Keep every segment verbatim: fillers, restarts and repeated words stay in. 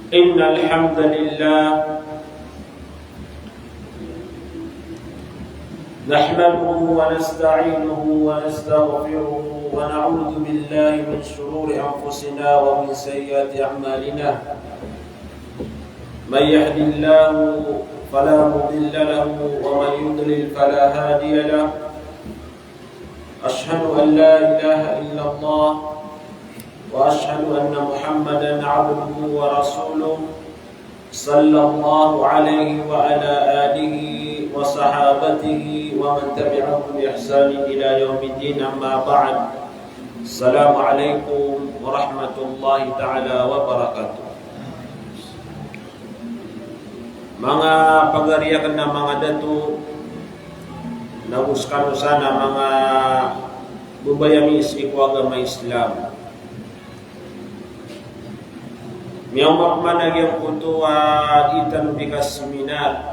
إن الحمد لله نحمده ونستعينه ونستغفره ونعوذ بالله من شرور أنفسنا ومن سيئات أعمالنا. من يهد الله فلا مضل له ومن يضلل فلا هادي له. أشهد أن لا إله إلا الله وأشهد أن محمدا عبده ورسوله، صلى الله عليه وعلى آله وصحابته ومن تبعهم بإحسان إلى يوم الدين. أما بعد. السلام عليكم ورحمة الله تعالى وبركاته. Manga pagari akn a manga dato, nago skano san a manga babay ami sii ko agama Islam. Miyaoma pman a giyangkoto a dii tano dii kaseminar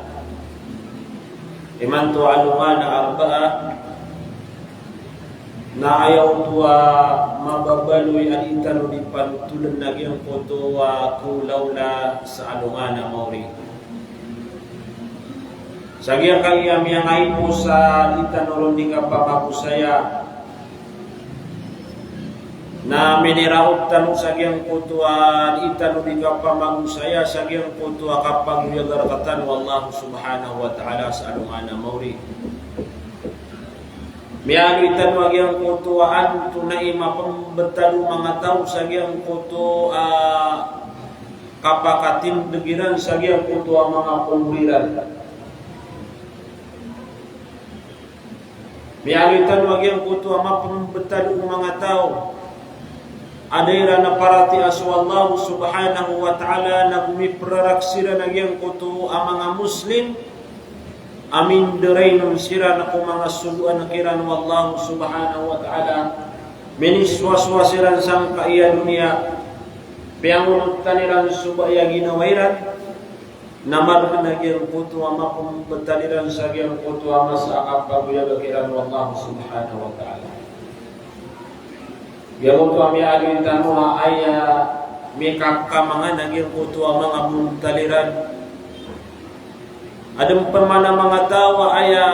imanto a alongan a Arbaa, na aya oto a mababaloy a dii tano dii panotoln a giyangkoto a kawlawla sa alongan a maori. Sa giyangkaya miyangaibo sa dii tano ron dii kapamagosaya, na miniraot tano sa giyangkoto a dii tano dii kapamagosaya, sa giyangkoto a kapagoyag a rktano o Allah subhanahu wa ta'ala sa alongan a maori. Miyaaloy tano a giyangkoto a antonaa i mapmbtad o manga taw sa giyangkoto a kapakatindg iran sa giyangkoto a manga kobor iran. Miyaaloy tano a giyangkoto a mapmbtad o manga taw a da iran a paratiyaya so Allah subhanahu wa ta'ala, nago miprarak siran a giyangkoto a manga Muslim a mindarainon siran ko manga sogoan kiran o Allah subhanahu wa ta'ala. Minisowasowasa iran sangkaya doniya, piyangonotan iran so ba aya ginawa iran, na margn a giyangkoto a mapmbtad iran sa giyangkoto a masa a kapagoyag kiran o Allah subhanahu wa ta'ala. Giyangkoto a miyaaloy tano a aya mikakamangan a giyangkoto a manga bontal iran. Adn pman a manga taw a aya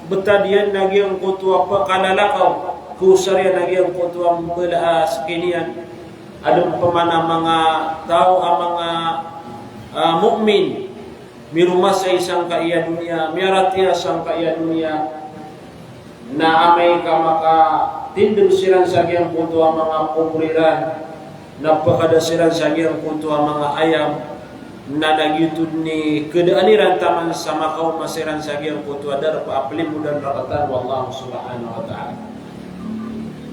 btad iyan na giyangkoto a pkalalakaw, kosar iyan a giyangkoto a mbala a skin iyan. Adn pman a manga taw a manga, ah, mu'min, miromasay sangkaya doniya, miyaratiyaya sangkaya doniya, na amay ka makatindg siran sa giyangkoto a manga kobor iran, na pkada siran sa giyangkoto a manga ayam, na giyoto dn i kadaan iran taman sa makaoma siran sa giyangkoto a darpa a plimodan rktano o Allah subhanahu wa ta'ala.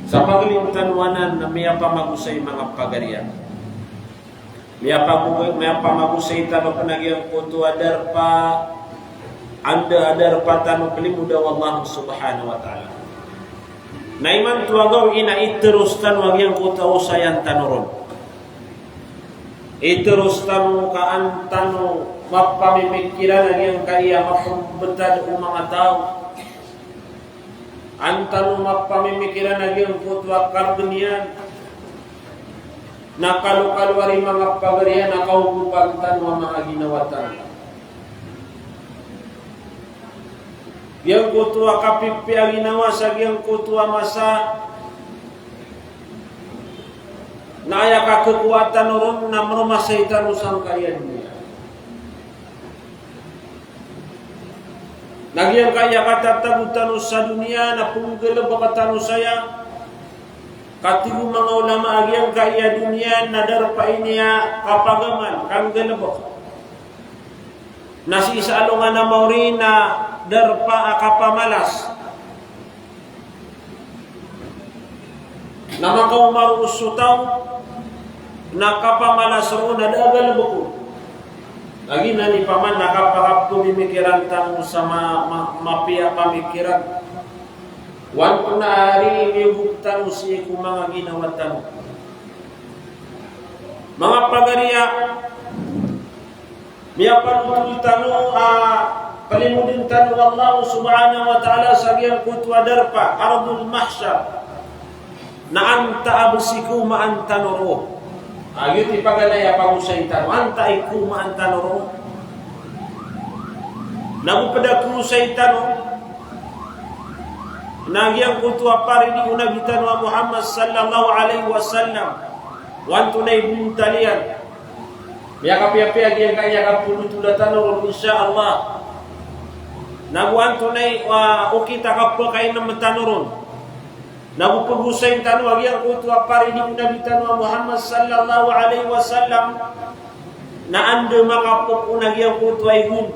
Sa paglim tano anan na miyapamagosay manga pagari akn. Miyapamago-, miyapamagosay tano pn a giyangkoto a darpa, anda a darpa tano plimoda o Allah subhanahu wa ta'ala. Na imanto a gawii na iteros tano a giyangkoto a osayan tano ron. Iteros tano ka an tano mapamimikiran a giyangkaya mapmbtad o manga taw. An tano mapamimikiran a giyangkoto a kargn iyan, na kalokalo ari manga pagari iyan a kaogopan tano a manga ginawa tano. Giyangkoto a kapipiya a ginawa sa giyangkoto a masa, na aya kakhakowa tano ron na mromasay tano sangkaya doniya. Na giyangkaya katatago tano sa doniya na pnggalbk tano saya. Katig o manga ulama a giyangkaya doniya na darpa ini a kapagamal, kanggalbk. Na sii sa alongan a maori na darpa a kapamalas. Na makaoma roo so taw, na kapamalas roo na da a galbk on. Lagid anan i paman na kapakapmimikiran tano sa ma-, ma-, mapiya a pamikiran. Oway, na ari miyogop tano sii ko manga ginawa tano. Manga pagari akn, miyapanotol tano a plimodan tano o Allah subhanahu wa ta'ala sa giyangkoto a darpa, Ardul Mahshar. Na antaa bs i kaomaan tano roo. A giyoto i paganay a pagosayn tano, antaa i komaan tano ron. Na go pd a kosayn tano na giyangkoto a paridi o Nabi tano a Muhammad sallallahu alaihi wasallam, o antonaa i bontal iyan. Miyakapiyapiya giyangkaya kapolotola tano ron, insha Allah. Na go antonaa i, ah, okit a kapakainm tano ron. Na go pagosayn tano a giyangkoto a paridi o Nabi tano a Muhammad sallallahu alaihi wasallam, na anda makapopoon a giyangkoto a ig on.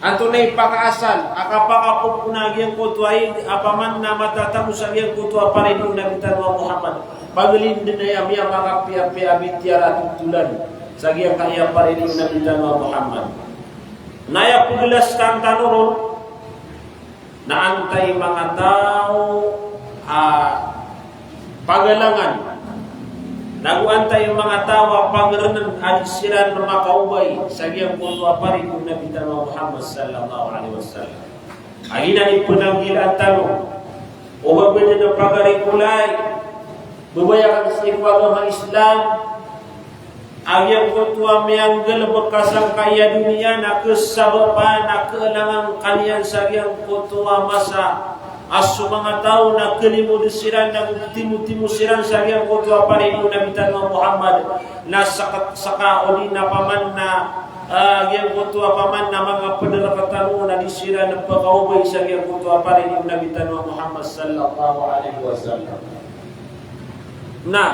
Antonaa i pakaasal a kapakapopoon a giyangkoto a ig a paman na matatago sa giyangkoto a paridi o Nabi tano a Muhammad. Paglindn aya miyamakapiyapiya a bitiyara a totolan sa giyangkaya paridi o Nabi tano a Muhammad. Na aya paglastan tano ron, na antaa i manga taw a pagalangan, na go antaa i manga taw a pagrnn a di siran makaobay sa giyangkoto a paridi o Nabi tano a Muhammad sallallahu alaihi wasallam. A giyanan i pnanggilaan tano, o ba bdn a pagari ko lay, babaya akn sii ko agama Islam, a giyangkoto a miyanggalbk ka sangkaya doniya na khasabapan a khalangan ka niyan sa giyangkoto a masa a so manga taw na khalimod siran na go timotimo siran sa giyangkoto a paridi o Nabi tano a Muhammad, na saka, saka odi na paman na, ah, giyangkoto a paman na manga pd rktano na di siran pkaobay sa giyangkoto a paridi o Nabi tano a Muhammad sallallahu alaihi wasallam. Na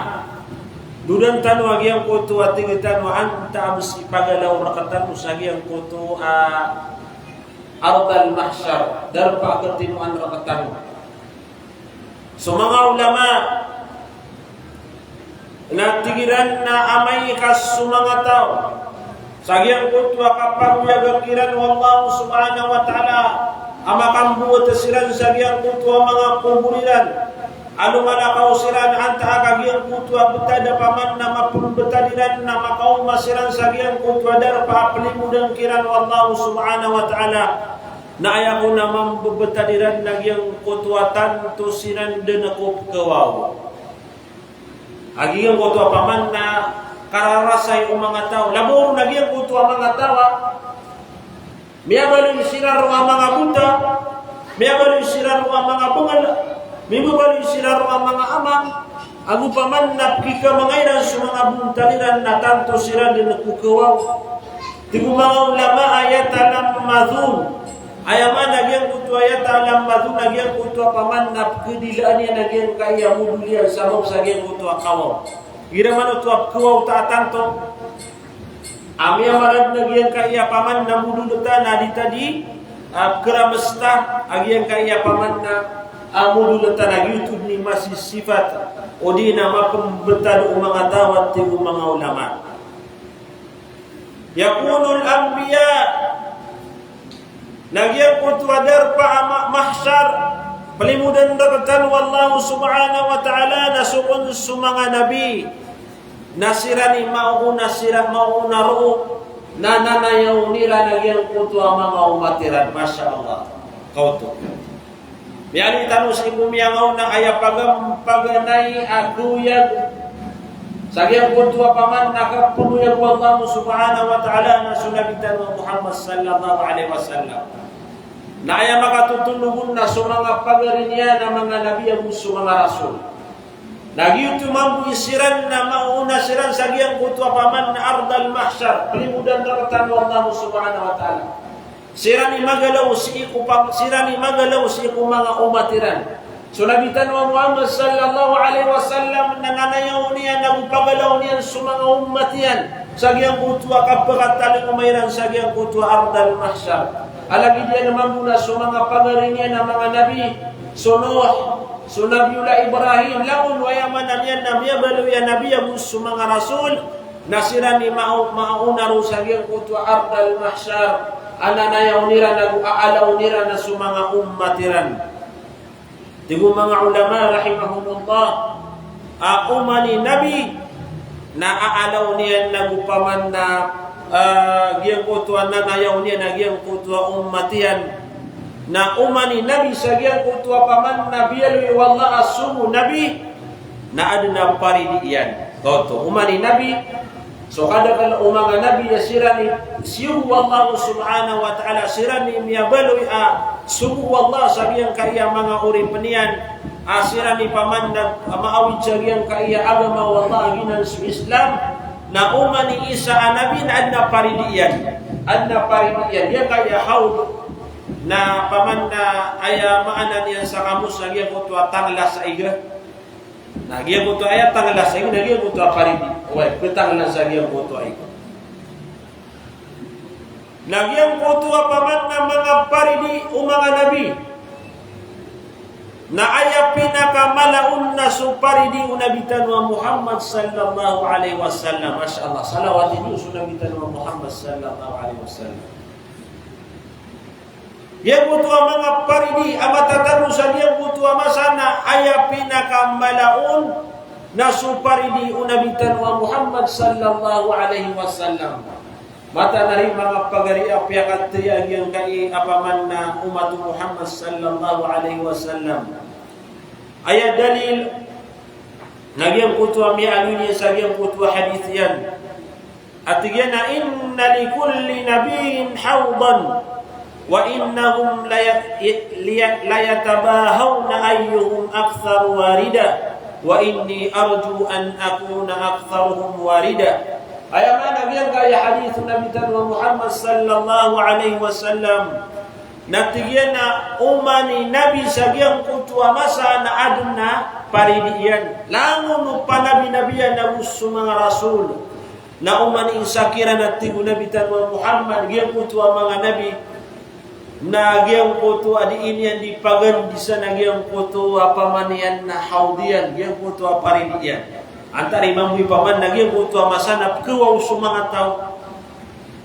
dodan tano a giyangkoto a tig tano a antaa a bs i pagalaw rktano sa giyangkoto a ardal mahshar, darpa a katinoan rktano. So manga ulama na tig iran na amay ka so manga taw sa giyangkoto a kapagoyaga kiran o Allah subhanahu wa ta'ala a makambowat siran sa giyangkoto a manga kobor iran, a lomalakaw siran antaa ka giyangkoto a btad a paman na mapmbtad iran na makaoma siran sa giyangkoto a darpa a plimodan kiran o Allah subhanahu wa ta'ala. Na aya kon a mambbtad iran na giyangkoto a tanto siran dn ko pkhawaw. A giyangkoto a paman na kararasay o manga taw. Labaw ron a giyangkoto a manga taw a miyabaloy siran ron a manga bota, miyabaloy siran ron a manga bngl, mibabaloy siran ron a manga amang, ago paman na pkhikamangairan so manga bontal iran na tanto siran dn ko khawaw. Tig o manga ulama a yatalammadhun. Aya maana a giyangkoto a yatalammadhun a giyangkoto a paman na pkhadilaan iyan a giyangkaya modol iyan sabap sa giyangkoto a khawaw. Igira man oto a pkhawaw ta a tanto a miyamaradn a giyangkaya paman na modol ta na di ta di, ah, pkharamsta a giyangkaya paman na, ah, modol ta na giyoto dn i masisipat odi na mapmbtad o manga taw a tig o manga ulama. Yakunul anbiya, na giyangkoto a darpa a ma-, mahshar, plimodan rktano o Allah subhanahu wa ta'ala na so kon so manga nabi na siran i maoona, siran maoona roo, na nanayawn iran a giyangkoto a manga omat iran. Masha Allah. Kaoto. Miyaaloy tano sii ko miyangaoona a aya pagam-, paganay a goyag sa giyangkoto a paman na kapgoyag o Allah subhanahu wa ta'ala na so Nabi tano a Muhammad sallallahu alaihi wasallam. Na aya makatotonog on na so manga pagari niyan a manga nabi ago so manga rasul. Na giyoto mambo i siran na maoona siran sa giyangkoto a paman na ardal mahshar, plimodan rktano o Allah subhanahu wa ta'ala. Siran i magalaw sii ko pam-, siran i magalaw sii ko manga omat iran. So Nabi tano a Muhammad sallallahu alaihi wasallam na nanayawn iyan ago pagalaw niyan so manga omat iyan sa giyangkoto a kapakatalingoma iran sa giyangkoto a ardal mahshar. A lagid iyan mambo na so manga pagari niyan a manga nabi, so Nuh, so Nabiyullah Ibrahim, langon o aya maana niyan na miyabaloy a nabi ago so manga rasul, na siran i mao-, maoona roo sa giyangkoto a ardal mahshar, a nanayawn iran ago aalawn iran a so manga omat iran. Tig o manga ulama rahimahumullah, a oman i nabi na aalaw niyan ago paman na, ah, giyangkoto a nanayawn iyan a giyangkoto a omat iyan. Na oman i nabi sa giyangkoto a paman na biyaloy o Allah a sogo nabi, na adn a paridi iyan. Oto, oman i Nabi, so kadakl o manga Nabi a siran i siyogo o Allah subhanahu wa ta'ala, siran i miyabaloy a sogo o Allah sa giyangkaya manga oripn iyan, a siran i paman na maawid sa giyangkaya agama o Allah a giyanan so Islam, na oman i isa a Nabi na adn a paridi iyan. Adn a paridi iyan. Giyangkaya hawd na paman na aya maana niyan sa kamus na giyangkoto a tangla sa iga. Na giyangkoto a aya tangla sa iga, na giyangkoto a paridi. Oway, ptangla sa giyangkoto a iga. Na giyangkoto a paman na manga paridi o manga Nabi. Na aya pinakamala on na so paridi o Nabi tano a Muhammad sallallahu alaihi wasallam. Masha Allah, salawati niyo so Nabi tano a Muhammad sallallahu alaihi wasallam. Giyangkoto a manga paridi a matatago sa giyangkoto a masa na aya pinakamala on na so paridi o Nabi tano a Muhammad sallallahu alaihi wasallam. Mataan a ri manga pagari a piyakataya giyangkai a paman na umat o Muhammad sallallahu alaihi wasallam. Aya dalil na giyangkoto a miyaaloy niyan sa giyangkoto a hadith iyan. A tig iyan a, "Inna likulli nabiyyin hawdan, wa innahum laya-, liya-, layatabahawna ayyuhum aktharu warida, wa inni arju an akuna aktharuhum warida." Aya maana giyangkaya hadith o Nabi tano a Muhammad sallallahu alaihi wasallam. Na tig iyan a oman i Nabi sa giyangkoto a masa na adn a paridi iyan. Langon o panabi-nabiyan ago so manga rasul. Na oman i isa kiran a tig o Nabi tano a Muhammad, giyangkoto a manga nabi, na giyangkoto a dii niyan di pagandisan a giyangkoto a paman iyan na hawd iyan, giyangkoto a paridi iyan. Antaa i mambo i paman na giyangkoto a masa na pkhawa o so manga taw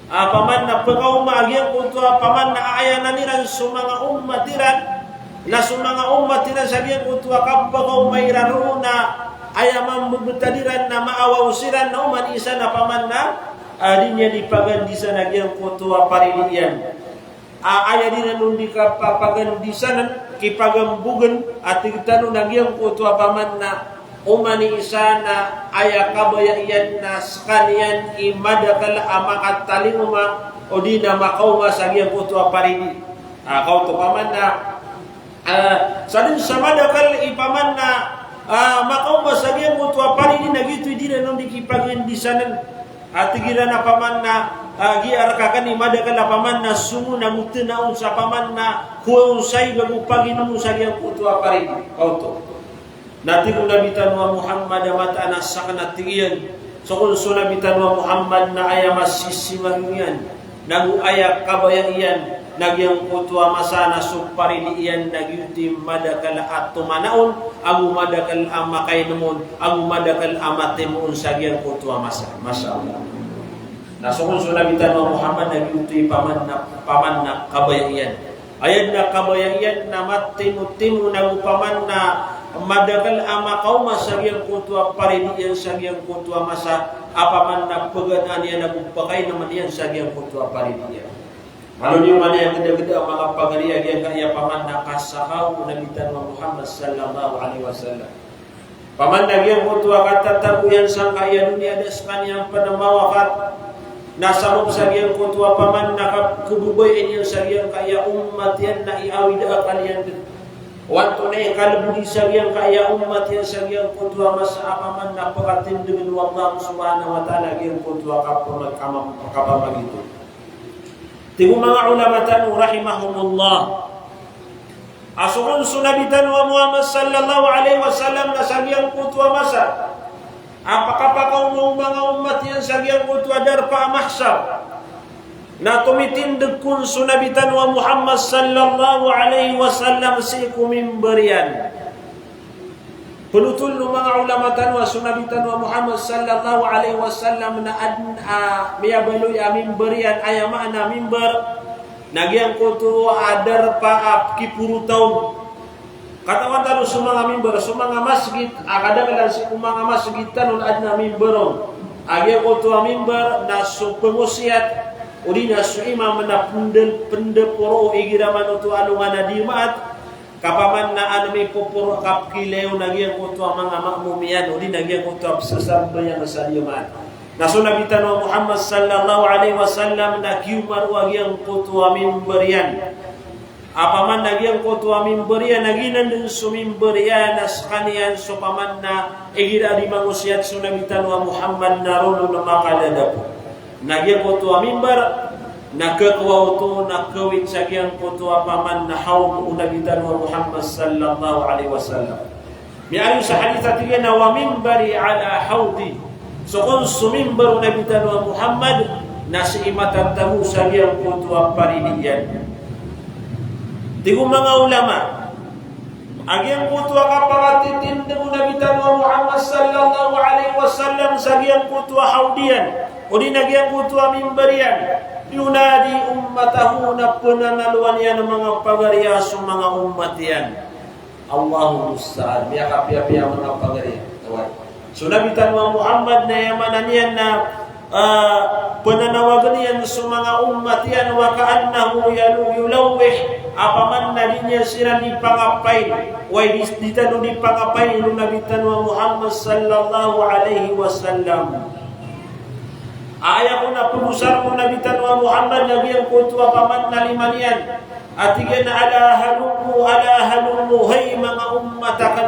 a paman na pkhaoma a giyangkoto a paman na aayanan iran so manga ummat iran, na so manga ummat iran sa giyangkoto a kapkhaoma iran roo na aya mambebetad iran na maawaw siran na oman i isa na paman na, ah, di niyan di pagandisan a giyangkoto a paridi iyan. A, aya di ran on di kapapagandisanan, kipagambogn, a tig tano na giyangkoto a paman na oman i isa na aya kabaya iyan na skaniyan i madakl a makatalingoma odi na makaoma sa giyangkoto a paridi. A, kaoto paman na, a, sadn sa madakl i paman na, a, makaoma sa giyangkoto a paridi na giyoto i di ran on di kipagandisanan. A tig iran a paman na, a, giya rk akn i madakl a paman na songon a motna on sa paman na kowaa on sa iga go paginom on sa giyangkoto a paridi. Kaoto. Na tig o Nabi tano a Muhammad a mataan a sakn a tig iyan. So kon so Nabi tano a Muhammad na aya masisimang iyan. Na go aya kabaya iyan. Na giyangkoto a masa na so paridi iyan na giyoto i madakl a tomana on, ago madakl a makainm on, ago madakl a matimo on sa giyangkoto a masa. Masha Allah. Na so kon so Nabi tano a Muhammad na giyoto i paman na, paman na kabaya iyan. Aya dn a kabaya iyan na matimotimo na go paman na madakl a makaoma sa giyangkoto a paridi iyan sa giyangkoto a masa, a paman na pganaan iyan ago pkainman iyan sa giyangkoto a paridi iyan. Malo niyo man aya gdagda a manga pagari a giyangkaya paman na kasahaw o Nabi tano a Muhammad sallallahu alaihi wasallam. Paman na giyangkoto a katatago iyan sangkaya doniya da skaniyan pn mawakat. Na sabap sa giyangkoto a paman na kap-, khababayaan iyan sa giyangkaya ummat iyan na iawid a akal iyan dn. O antonaa i kalbodi sa giyangkaya ummat iyan sa giyangkoto a masa a paman na pkatindgn o Allah subhanahu wa ta'ala giyangkoto a kapamag-, kapamag-, kapamagito. Tig o manga ulama tano rahimahumullah. A so kon so Nabi tano a Muhammad sallallahu alaihi wasallam na sa giyangkoto a masa a pakapakaoma o manga ummat iyan sa giyangkoto a darpa a mahsar. Na tomitindg kon so Nabi tano a Muhammad sallallahu alaihi wasallam sii ko mimbar iyan. Pnotholn o manga ulama tano a so Nabi tano a Muhammad sallallahu alaihi wasallam na adn a miyabaloy a mimbar iyan, aya maana a mimbar na giyangkoto a darpa a kiporotan. Katawan tano so manga mimbar, so manga masgit a kadaklan sii ko manga masgit tano na adn a mimbar on. A giyangkoto a mimbar na so pngosiyat odi na so imam na pndal-, pndaporo igira man oto a alongan a Dimaat. Ka paman na adn a mipoporo a kapkilayon a giyangkoto a manga ma'mum iyan, odi na giyangkoto a pzasambayang sa diyaman. Na so Nabi tano a Muhammad sallallahu alaihi wasallam na kiyoma roo a giyangkoto a mimbar iyan. A paman na giyangkoto a mimbar iyan, na giyanan dn so mimbar iyan, na skaniyan so paman na igira a di mangosiyat so Nabi tano a Muhammad na roo na makadadapo. Na giyangkoto a mimbar, na khakowa oto, na khawit sa giyangkoto a paman na hawd o Nabi tano a Muhammad sallallahu alaihi wasallam. Miyaaloy sa hadith a tig iyan a, "Wa mimbari ala hawdi." So kon so mimbar o Nabi tano a Muhammad, na sii matatago sa giyangkoto a paridi iyan. Tig o manga ulama, a giyangkoto a kapakatitindg o Nabi tano a Muhammad sallallahu alaihi wasallam sa giyangkoto a hawd iyan, odi na giyangkoto a mimbar iyan, yunadi ummatahu, na pnanalowan iyan a manga pagari a so manga ummat iyan. Allahul musta'an. Miyakapiyapiya a manga pagari. Tawad. So Nabi tano a Muhammad na aya maana niyan na, ah, pnanawagn iyan so manga ummat iyan, wa ka'annahu yalu-, yulawwih, a paman na di niyan siran di pangapain. Way di, di tano di pangapain o Nabi tano a Muhammad sallallahu alaihi wasallam. Aya kon a pagosar o Nabi tano a Muhammad na giyangkoto a paman na lima niyan. A tig iyan a, "Ala halummu, ala halummu, hay manga ummat akn,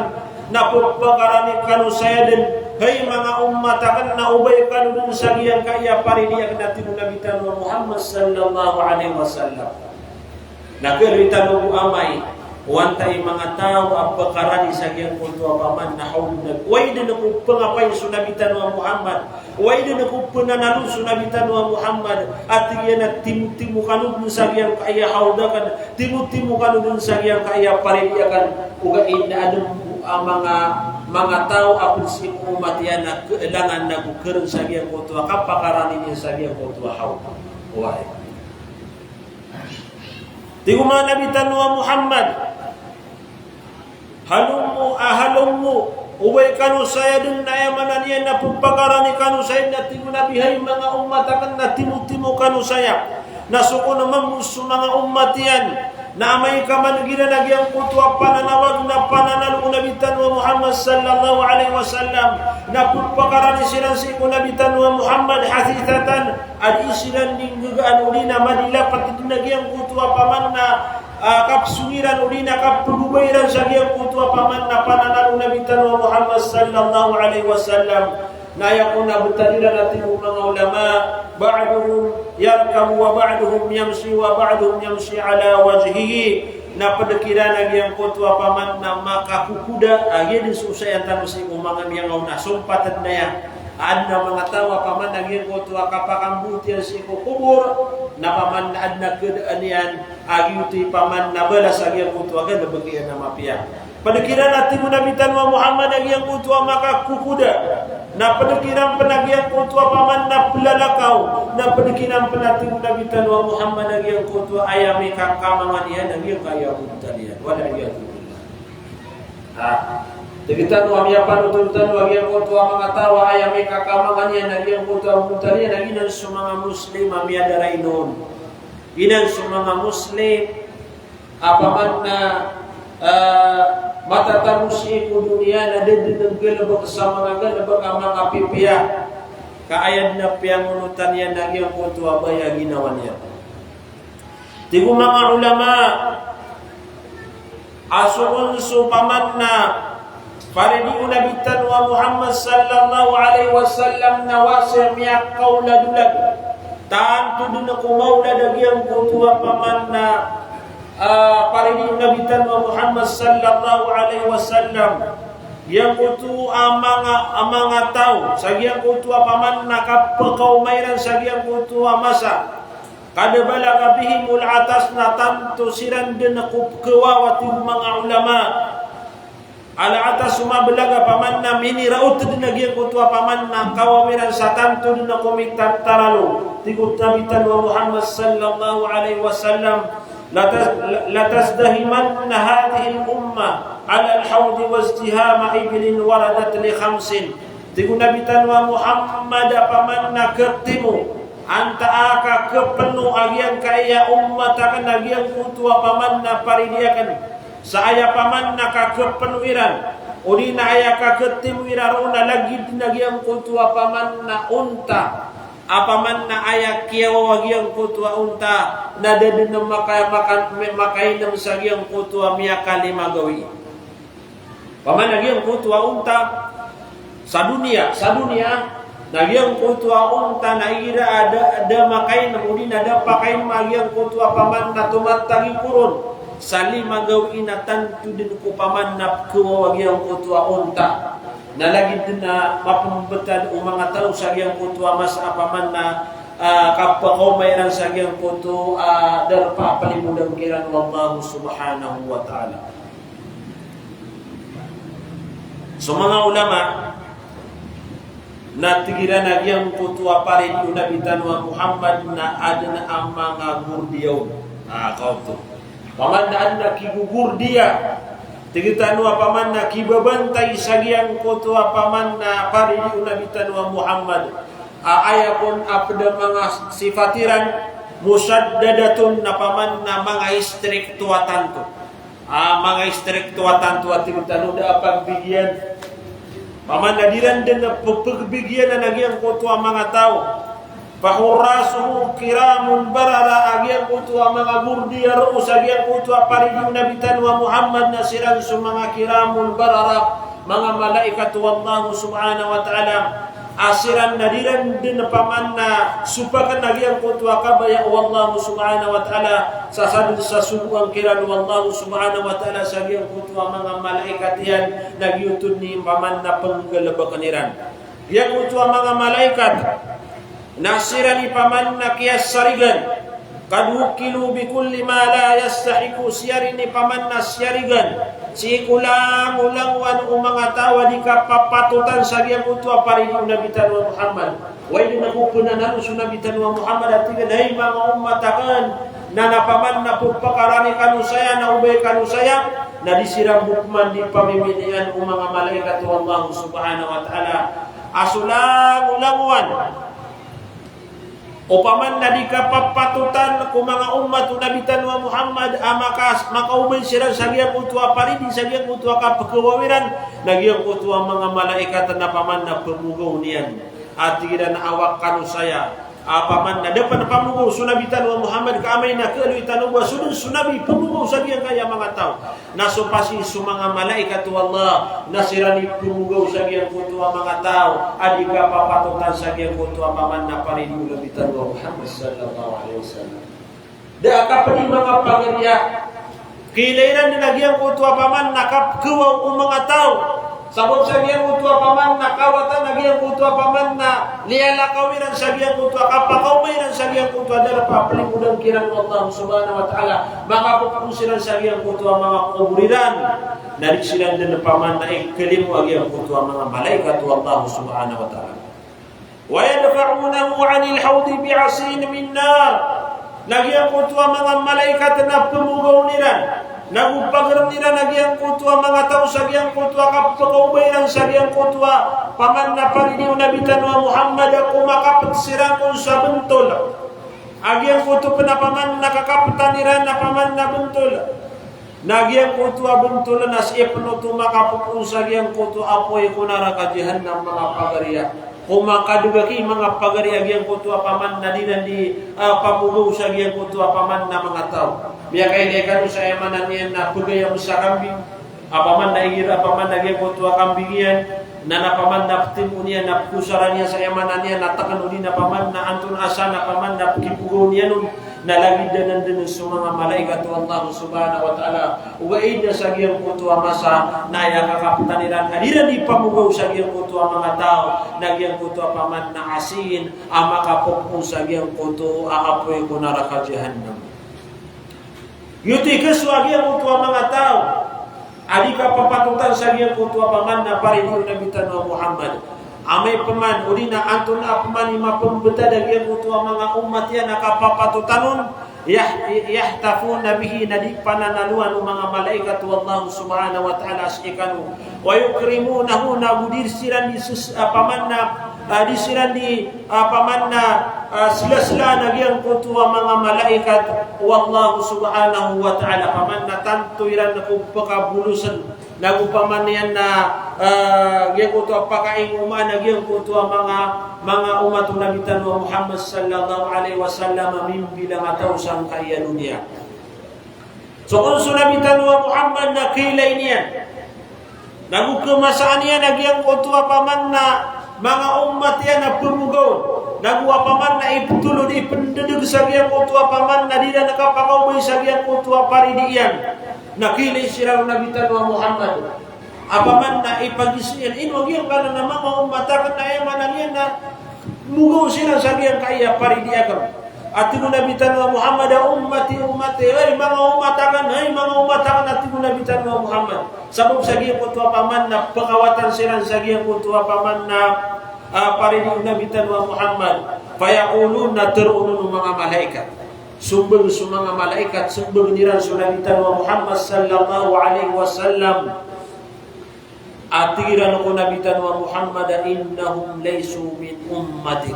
na pphakaranin kano saya dn, hay manga ummat akn, na obay kano dn sa giyangkaya paridi akn," a tig o Nabi tano a Muhammad sallallahu alaihi wasallam. Na khaaloy tano bo amay, o antaa i manga taw a pkarani sa giyangkoto a paman na hawd o Nabi. Way dn ko pngapain so Nabi tano a Muhammad. Way dn ko pnanalo so Nabi tano a Muhammad, a tig iyan a timotimo kano dn sa giyangkaya hawd akn, timotimo kano dn sa giyangkaya paridi akn, ogaid na adn bo a manga, manga taw a pd sii ko ummat iyan a kailangan na go karn sa giyangkoto a kapakarani niyan sa giyangkoto a hawd. Oway. Tig o manga Nabi tano a Muhammad, "Halummu, ah, halummu, obay kano saya dn," na aya maana niyan na ppakarani kano saya dn, na tig o Nabi, "Hay manga ummat akn, na timotimo kano saya." Na so kon a mambo so manga ummat iyan, na amay ka man igira na giyangkoto a pananawag na pananalo o Nabi tano a Muhammad sallallahu alaihi wasallam, na ppakarani siran sii ko Nabi tano a Muhammad hasisatan, a di siran di nggagaan odi na madilapat dn a giyangkoto a paman na, ah, kapsong iran odi na kapagobay iran sa giyangkoto a paman na pananalo o Nabi tano a Muhammad sallallahu alaihi wasallam. Na aya kon a btad iran a tig o manga ulama, ba'duhum yarkabu wa ba'duhum yamshi wa ba'duhum yamshi ala wajhihi. Na pd kiran a giyangkoto a paman na makakokoda, a giya dn so osayan tano sii ko manga miyangaona, sompatan aya. Adn a manga taw a paman a giyangkoto a kapakamboot iyan sii ko kobor, na paman na adn a khadaan iyan a giyoto i paman na balas a giyangkoto a galbk iyan a mapiya. Pd kiran a tig o Nabi tano a Muhammad a giyangkoto a makakokoda, na pd kiran pn a giyangkoto a paman na plalakaw, na pd kiran pn a tig o Nabi tano a Muhammad a giyangkoto a aya mikakamangan iyan a giyangkaya bontal iyan. Wal iyadhu billah. Ah, tig tano a miyapanotol tano a giyangkoto a manga taw a aya mikakamangan iyan a giyangkoto a bontal iyan a giyanan so manga Muslim a miyadarai on. Giyanan so manga Muslim a paman na, ah, matatago sii ko doniya na da dn nggalbk sa manga galbk a manga pipiya. Ka aya dn a piyangonotan iyan a giyangkoto a baya a ginawa niyan. Tig o manga ulama, a so kon so paman na paridi o Nabi tano a Muhammad sallallahu alaihi wasallam na wasi a miyakaoladolag. Tanto dn ko maolad a giyangkoto a paman na, ah, paridi o Nabi tano a Muhammad sallallahu alaihi wasallam. Giyangkoto a manga, a manga taw, sa giyangkoto a paman na kapkaoma iran sa giyangkoto a masa. Qad balagha bihimul atas, na tanto siran dn ko pkhawaw, a tig o manga ulama. Al atas, o mablagha paman na miniraot dn a giyangkoto a paman na kawaw iran sa tanto dn ko mitantaralo. Tig o Nabi tano a Muhammad sallallahu alaihi wasallam, "Latas-, latasdahimanna hadhihil ummah alal hawdi wazdihama ibilin waradat li khamsin." Tig o Nabi tano a Muhammad a paman na khatimo, antaa ka khapno a giyangkaya ummat akn a giyangkoto a paman na paridi akn. sa aya paman na kakepeno iran, odi na aya kaketimo iran roo na lagid na giyangkoto a paman na onta, a paman na aya kiyawawa giyangkoto a onta, na da den a maka-, maka-, makainem sa giyangkoto a miyakalima gawii. Paman na giyangkoto a onta, sa doniya, sa doniya, na giyangkoto a onta na igira a da, da makainem, odi na da pakainem a giyangkoto a paman na tomatag i koron sa lima gawii na tanto den ko paman na pekawawa giyangkoto a onta. Na lagid den a mapembetad o manga taw sa giyangkoto a masa a paman na, ah, kapakaoma iran sa giyangkoto a darpa a pelimodang kiran o Allah subhanahu wa ta'ala. So manga ulama na tig iran a giyangkoto a paridi o Nabi tano a Muhammad na aden a manga gordiya on. Ah, kaoto. Paman na aden a kigogordiya. Tig tano a paman na kibabantay sa giyangkoto a paman na paridi o Nabi tano a Muhammad. Ah, aya kon a ped a manga sifat iran, mushaddadatun, na paman na manga istrikto a tanto. Ah, manga istrikto a tanto a tig tano, da a pagbigiyan. Paman na di ran den a pe-, pegbigiyan a giyangkoto a manga taw. Fahurrasuhu kiramun barara, a giyangkoto a manga gordiya roo sa giyangkoto a paridi o Nabi tano a Muhammad na siran so manga kiramun barara, manga malaikat o Allah subhanahu wa ta'ala. A siran na di ran den paman na sopaken a giyangkoto a kabaya o Allah subhanahu wa ta'ala, sa sadn sa sogoan kiran o Allah subhanahu wa ta'ala sa giyangkoto a manga malaikat iyan, na giyoto den i paman na penggalebeken iran. Giyangkoto a manga malaikat na siran i paman na kiyasarigan. Qad wukkilu bi kulli ma la yastahiqu, siyarin i paman na siyarigan sii ko langolangowan o manga taw a di kapapatotan sa giyangkoto a paridi o Nabi tano a Muhammad. Oway, den a bo penanalo so Nabi tano a Muhammad a tig iyan, hay manga ummat aken, na na paman na pepakarani kano saya, na obay kano saya, na di siran bo peman di pamiminian o manga malaikat o Allah subhanahu wa ta'ala a so langolangowan o paman na di kapapatotan ko manga ummat o Nabi tano a Muhammad a maka-, makaobay siran sa giyangkoto a paridi, sa giyangkoto a kapekewawa iran, na giyangkoto a manga malaikat na paman na pemogaw niyan. A tig iran a awak kano saya, a paman na da pen pamogaw so Nabi tano a Muhammad ka amay na kealoy tano ba so den so Nabi pemogaw sa giyangkaya manga taw. Na so pasi so manga malaikat o Allah na siran i pemogaw sa giyangkoto a manga taw a di kapapatotan sa giyangkoto a paman na paridi o Nabi tano a Muhammad sallallahu alaihi wasallam. Da a kapedi manga pagariya. Kiilay iran den a giyangkoto a paman na kapkewaw o manga taw. Sabap sa giyangkoto a paman na kawatan a giyangkoto a paman na liyalakaw iran sa giyangkoto a kapakaoma iran sa giyangkoto a darpa a pelimodang kiran o Allah subhanahu wa ta'ala. Makapopoon siran sa giyangkoto a manga kobor iran. Na di siran den paman na ikalimo a giyangkoto a manga malaikat o Allah subhanahu wa ta'ala. Wa yadfa'unahu 'anil hawdi bi'asiyin min nar. Na giyangkoto a manga malaikat na pemogaw iran, na go pageren iran a giyangkoto a manga taw sa giyangkoto a kapekaobay iran sa giyangkoto a paman na paridi o Nabi tano a Muhammad a komakapet siran kon sa bentol. A giyangkoto pen a paman na kakapetan iran a paman na bentol. Na giyangkoto a bentol na sii pen oto makapopoon sa giyangkoto a apoy ko naraka jahannam manga pagariya. Ko makadegaki manga pagariya giyangkoto a paman na di ran di, ah, pamogaw sa giyangkoto a paman na manga taw. Miyakailay kano sa aya maana niyan na pegayam sa kambing. A paman na igira a paman na giyangkoto a kambing iyan, na na paman na petimo niyan, na pekosaran iyan sa aya maana niyan na teken odi na paman na antonaa sa na paman na pekipogaw niyan on. Na lagid anan den so manga malaikat o Allah subhanahu wa ta'ala. Ogaid na sa giyangkoto a masa na aya kakapetan iran a di ran di pamogaw sa giyangkoto a manga taw, na giyangkoto a paman na asiyin a makapopoon sa giyangkoto a apoy ko naraka jahannam. Giyoto i kaso a giyangkoto a manga taw a di kapapatotan sa giyangkoto a paman na paridi o Nabi tano a Muhammad. Amay peman, odi na antonaa peman i mapembetad a giyangkoto a manga ummat iyan a kapapatotan on, yah-, yahtafuna bihi, na di pananaloan o manga malaikat o Allah subhanahu wa ta'ala sii kano. Wa yukrimunahu, na go di siran di ses-, a paman na ah, di siran di, ah, paman na, ah, slaslaan a giyangkoto a manga malaikat o Allah subhanahu wa ta'ala, paman na tanto iran ko pkabolosan, nago paman iyan na, ah, giyangkoto a pakaingomaan a giyangkoto a manga, manga omat o Nabi tano a Muhammad sallallahu alaihi wasallam a mimbilang a taw sangkaya doniya. So kon so Nabi tano a Muhammad na kailay niyan, nago khamasaan iyan a giyangkoto a paman na manga omat iyan a pmogaw, nago a paman na iptolod, ipndadg sa giyangkoto a paman na di iran kapakaobay sa giyangkoto a paridi iyan, na kailay siran o Nabi tano a Muhammad. A paman na ipagizaan iyan, ino giyangkanan a manga omat akn na aya maana niyan na mogaw siran sa giyangkaya paridi akn. A tig o Nabi tano a Muhammad a, "Ummati, ummati, hay manga omat akn, hay manga omat akn," a tig o Nabi tano a Muhammad. Sabap sa giyangkoto a paman na pkawatan siran sa giyangkoto a paman na, ah, paridi o Nabi tano a Muhammad. Fayaqulun, na tharoon o manga malaikat. Sombag so manga malaikat, sombagn iran so Nabi tano a Muhammad sallallahu alaihi wasallam. A tig iran ko Nabi tano a Muhammad a, "Innahum laysu min ummatik."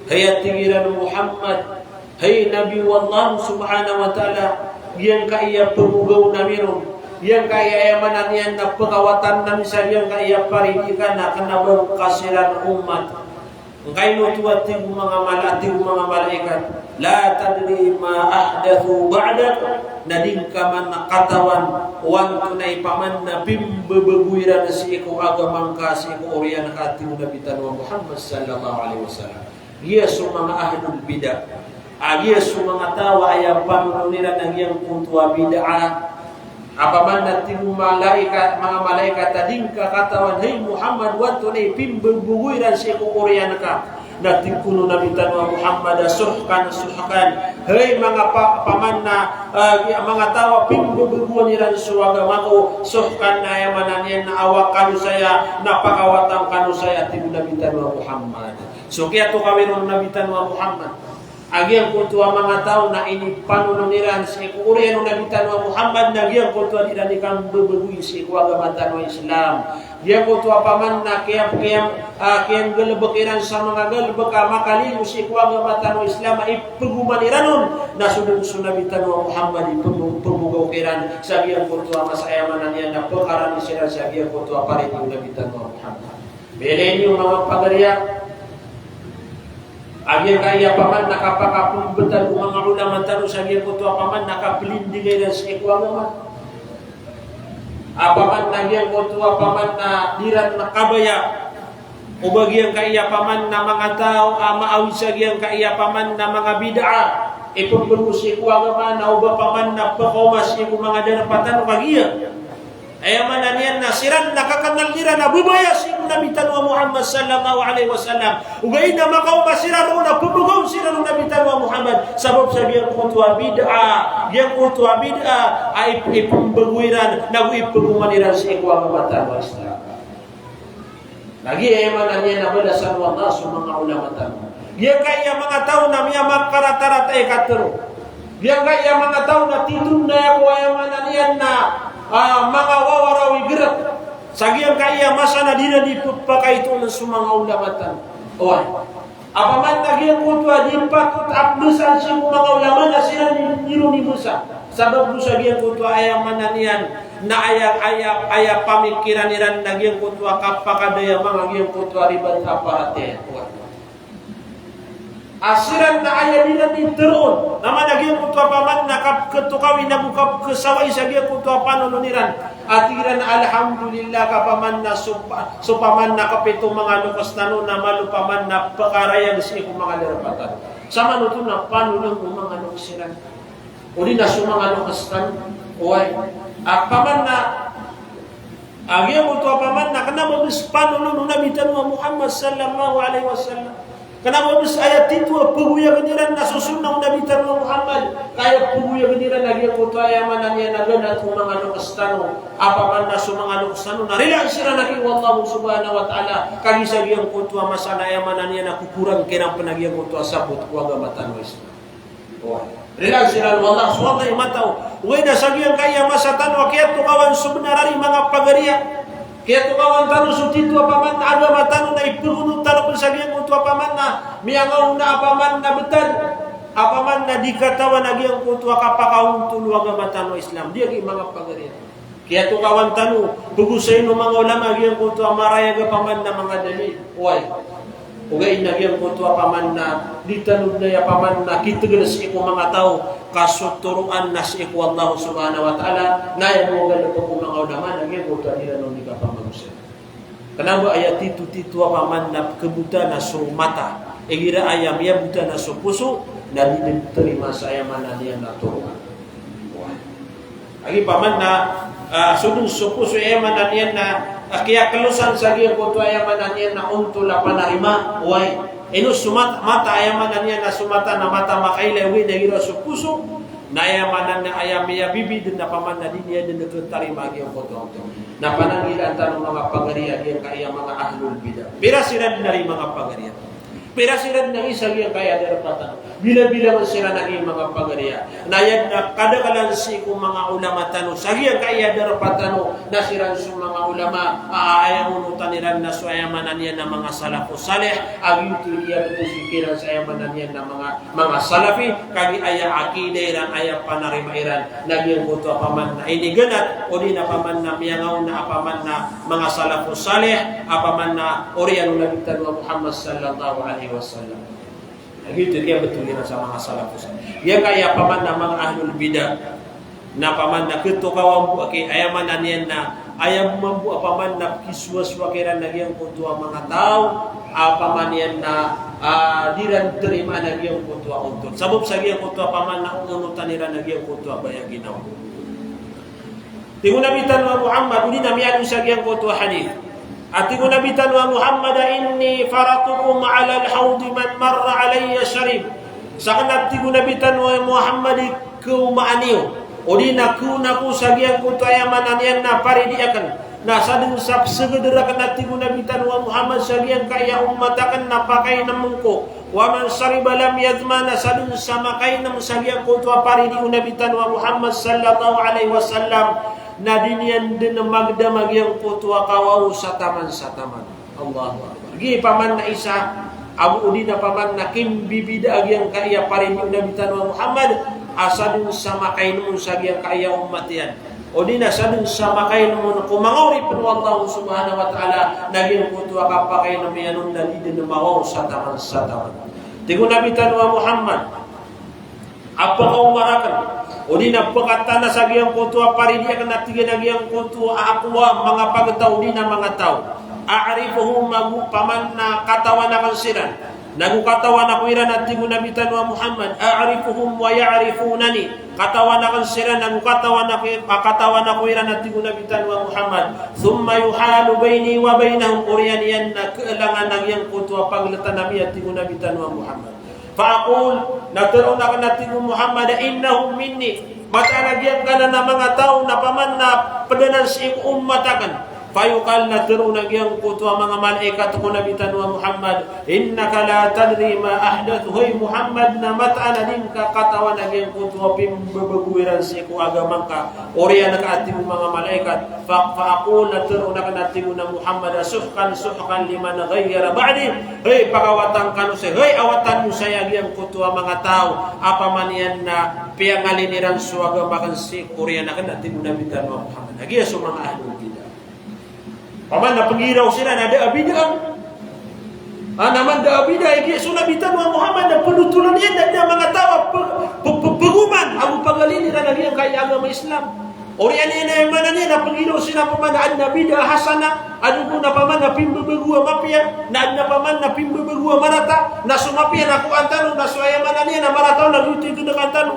Hay, a tig iran, Muhammad, hay Nabi o Allah subhanahu wa ta'ala, giyangkaya pmogaw ami ron, giyangkaya aya maana niyan na pkawatan ami sa giyangkaya paridi ka na kna ba ngka siran omat. Ngkaino oto, a tig o manga mala-, a tig o manga malaikat, "La tadri ma ahdathu ba'dak," na di ngka man katawan o antonaa i paman na pimbabago iran sii ko agama ngka, sii ko oriyan ka, a tig o Nabi tano a Muhammad sallallahu alaihi wasallam. Giya so manga ahlul bid'ah. A giya so manga taw a aya panonoon iran a giyangkoto a bid'ah. A paman na tig o malaikat, manga malaikat a di ngka katawan, hay Muhammad, o antonaa i pimbabago iran sii ko oriyan ka. Na tig kon o Nabi tano a Muhammad a, "Suhkan, suhkan." Hay manga pa-, paman na, ah, manga taw a pimbabagoan iran so agama ko, suhkan na aya maana niyan na awa kano saya, na pakawatan kano saya, tig o Nabi tano a Muhammad. So kiyatokawi ron o Nabi tano a Muhammad a giyangkoto a manga taw na inipanonoon iran sii ko oriyan o Nabi tano a Muhammad na giyangkoto a di iran ikambabagoy sii ko agama tano a Islam. Giyangkoto a paman na kiyam-, kiyam-, ah, kiyanggalbk iran sa manga galbk a makaliyo sii ko agama tano a Islam a ipgoman iran on, na so dn so Nabi tano a Muhammad i pmo-, pmogaw kiran sa giyangkoto a masa, aya maana niyan na pkarani siran sa giyangkoto a paridi o Nabi tano a Muhammad. Miyailay niyo manga pagariya, a giyangkaya paman na kapakapmbtad o manga ulama tano sa giyangkoto a paman na kaplindinga iran sii ko agama. A paman na giyangkoto a paman na di iran kabaya o ba giyangkaya paman na manga taw a maawid sa giyangkaya paman na manga bid'ah, ipmbgo sii ko agama, na o ba paman na pkaoma sii ko manga darpa tano, kagiya aya maana niyan na siran na kaknal iran a babaya sii ko Nabi tano a Muhammad sallallahu alaihi wasallam. Ogaid na makaoma siran roo na pmbogawn siran o Nabi tano a Muhammad. Sabap sa giyangkoto a bid'ah, giyangkoto a bid'ah a ip-, ipmbgo iran, nago ipgoman iran sii ko agama tano a Islam. Lagid aya maana niyan na balasan o Allah so manga ulama tano. Giyangkaya manga taw na miyamakarataratai katharo. Giyangkaya manga taw na titho na aya ko aya maana niyan na, ah, manga wawaraw i grk. Sa giyangkaya masa na di iran di pphakaitoon so manga ulama tano. Oway. A paman na giyangkoto a di patot a pmbasaan sii ko manga ulama na siran i, i ron i basa. Sabap bo sa giyangkoto a aya maana niyan na aya, aya, aya pamikiran iran na giyangkoto a kapakadaya manga giyangkoto a ribat a paratiyaya. A siran na aya di iran di tharoon. Na maana giyangkoto a paman na kapkhatokawi nago kapkhasawai sa giyangkoto a panonoon iran. A tig iran a, "Alhamdulillah, ka paman na so pa-, so paman na kapito manga loks tano na malo paman na pkarayag sii ko manga darpa tano." Sa manoto na panonoon o manga loks iran. O di na so manga loks tano. Oway. A paman na, a giyangkoto a paman na kna ba bs panonoon o Nabi tano a Muhammad sallallahu alaihi wasallam. Kna ba bs aya titho a pgoyagn iran na so sunnah o Nabi tano a Muhammad. Ka aya pgoyagn iran na giyangkoto a aya maana niyan na ganat o manga loks tano. A paman na so manga loks tano na rilaan siran aki o Allah subhanahu wa ta'ala. Kagiya sa giyangkoto a masa na aya maana niyan na kokorang kiran pn a giyangkoto a sabot ko agama tano a Islam. Oway. Rilaan siran o Allah, so Allah i matao. Oway na sa giyangkaya masa tano a kiyatokawan so bnar ari manga pagariya. Kiyatokawan tano so tito a paman na agama tano na ipegonot tano pn sa giyangkoto a paman na miyangaona a paman na btad a paman na di katawan a giyangkoto a kapakaontol o agama tano a Islam. Di agi manga pagariya. Kiyatokawan tano, pgosayn o manga ulama giyangkoto a marayag a paman na manga dalil. Oway. Ogaid na giyangkoto a paman na di tano dn aya paman na kitgl sii ko manga taw, ka so toroan na sii ko Allah subhanahu wa ta'ala, na aya bo a galbk o manga ulama na giyangkoto a di ran on di kapamagosay. Kna ba aya tito-tito a paman na pkhabota na so mata, igira aya miyabota na so poso, na di dn tarima sa aya maana niyan na toroan. Agi paman na, ah, so dn so poso aya maana niyan na, ah, kiyaklosan sa giyangkoto aya maana niyan na ontol a panarima, oway. Ino so mat-, mata aya maana niyan na so mata na mata makailay, ogaid na igira so poso, na aya maana niyan aya miyabibi dn a paman na di niyan dn khatarima giyangkoto a ontol. Na pananggilaan tano manga pagariya giyangkaya manga ahlul bid'ah. Pira siran dn ari manga pagariya. Pira siran dn a isa giyangkaya darpa tano. Bila-bila man siran a giyangkaya manga pagariya. Na aya dn a kadaklan sii ko manga ulama tano sa giyangkaya darpa tano na siran so manga ulama a aya onotan iran na so aya maana niyan na manga salafus salih, a giyoto i kiyapikir iran sa aya maana niyan na manga, manga salafi, kagiya aya akida iran, aya panarima iran na giyangkoto a paman na iniganat, odi na paman na miyangaona a paman na manga salafus salih, a paman na oriyan o Nabi tano a Muhammad sallallahu alaihi wasallam. Na giyoto i kiyabthowan iran sa manga salafus salih. Giyangkaya paman na manga ahlul bid'ah, na paman na khatokawan bo aki, aya maana niyan na, aya mambo a paman na pkisowasowa kiran a giyangkoto a manga taw a paman iyan na, ah, di ran tarimaan a giyangkoto a ontol. Sabap sa giyangkoto a paman na onotan iran a giyangkoto a baya ginawa. Tig o Nabi tano a Muhammad, odi na miyaaloy sa giyangkoto a hadith. A tig o Nabi tano a Muhammad, "Inni faratukum alal hawdi, man marra alayya sharib." Sakn a tig o Nabi tano a Muhammad i khaomaan iyo, odi na khaona ko sa giyangkoto aya maana niyan na paridi akn, na sadn sa psgd rakn a tig o Nabi tano a Muhammad sa giyangkaya ummat akn na pakainmn ko. Wa man shariba lam yadhma, na sadn sa makainm sa giyangkoto a paridi o Nabi tano a Muhammad sallallahu alaihi wasallam, na di niyan dn magdam a giyangkoto a kawaw sa taman sa taman. Allahu Akbar. Giya paman na isa, ago odi na paman na kimbibida a giyangkaya paridi o Nabi tano a Muhammad, a sadn sa makainm on sa giyangkaya ummat iyan. Odi na sadn sa makainm on ko manga oripn o Allah subhanahu wa ta'ala, na giyangkoto a kapakainm iyan on na di dn mawaw sa taman sa taman. Tig o Nabi tano a Muhammad, a pkaoma rakn, odi na pkatana sa giyangkoto a paridi akn a tig iyan a giyangkoto a aqwam, manga pagtaw, odi na manga taw. A'rifuhum, ago paman na katawan akn siran. Nago katawan ako iran a tig o Nabi tano a Muhammad, a'rifuhum wa ya'rifunani. Katawan akn siran, nago katawan ako, ah, katawan ako iran a tig o Nabi tano a Muhammad. Thumma yuhalu bayni wa baynahum, oriyan iyan na khalangan a giyangkoto a pagltan ami a tig o Nabi tano a Muhammad. Fa aqul, na tharoon akn a tig o Muhammad, innahum minni. Mataan a giyangkanan a manga taw na paman na pd anan sii ko ummat akn. Fa yuqal, na tharoon a giyangkoto a manga malaikat ko Nabi tano a Muhammad, innaka la tadri ma ahdathu, hay Muhammad, na mataan a di ngka katawan a giyangkoto a pimbabago iran sii ko agama ngka. Oriyan ka a tig o manga malaikat. Fa, fa aqul, na tharoon akn a tig o Nabi Muhammad, suhqan, suhqan liman ghayyara ba'di. Hay, pakawatan kano saya, hay, awatan iyo saya giyangkoto a manga taw a paman iyan na piyangalin iran so agama akn sii ko oriyan akn a tig o Nabi tano a Muhammad. Na giya so manga ahlul bid'ah. Paman na pgiraw siran a da a bid'ah. Ah, na man da a bid'ah, igira so Nabi tano a Muhammad na pnotholn iyan na da a manga taw a p-, p-, p-, pgoman, ago pagalin iran a giyangkaya agama Islam. Oriyan iyan na aya maana niyan na pgiraw siran paman na adn a bid'ah hasanah, adn ko na paman na pimbabago a mapiya, na adn a paman na pimbabago a marata, na so mapiya na kowaan tano, na so aya maana niyan na marata on na giyoto i gnkan tano.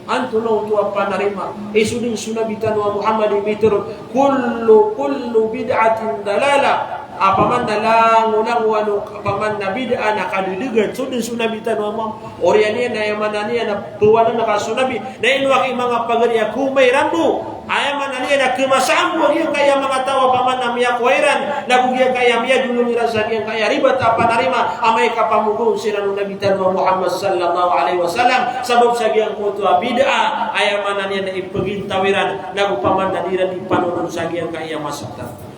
Antonaa oto a panarima? Iso dn so Nabi tano a Muhammad i mitharo, kullu, kullu bid'atin dalalah. A paman na langolangowan o, a paman na bid'ah na kadadagan. So dn so Nabi tano a Muhammad. Oriyan iyan na aya maana niyan na phawanan ka so Nabi. Na ino aki manga pagari a khaoma iran bo. Aya maana niyan na khamasaan bo a giyangkaya manga taw a paman na miyakowa iran, nago giyangkaya miyadolong iran sa giyangkaya ribat a panarima, amay ka pamogaw siran o Nabi tano a Muhammad sallallahu alaihi wasallam, sabap sa giyangkoto a bid'ah, aya maana niyan na ipgintaw iran, nago paman na di iran di panonon sa giyangkaya masa tano.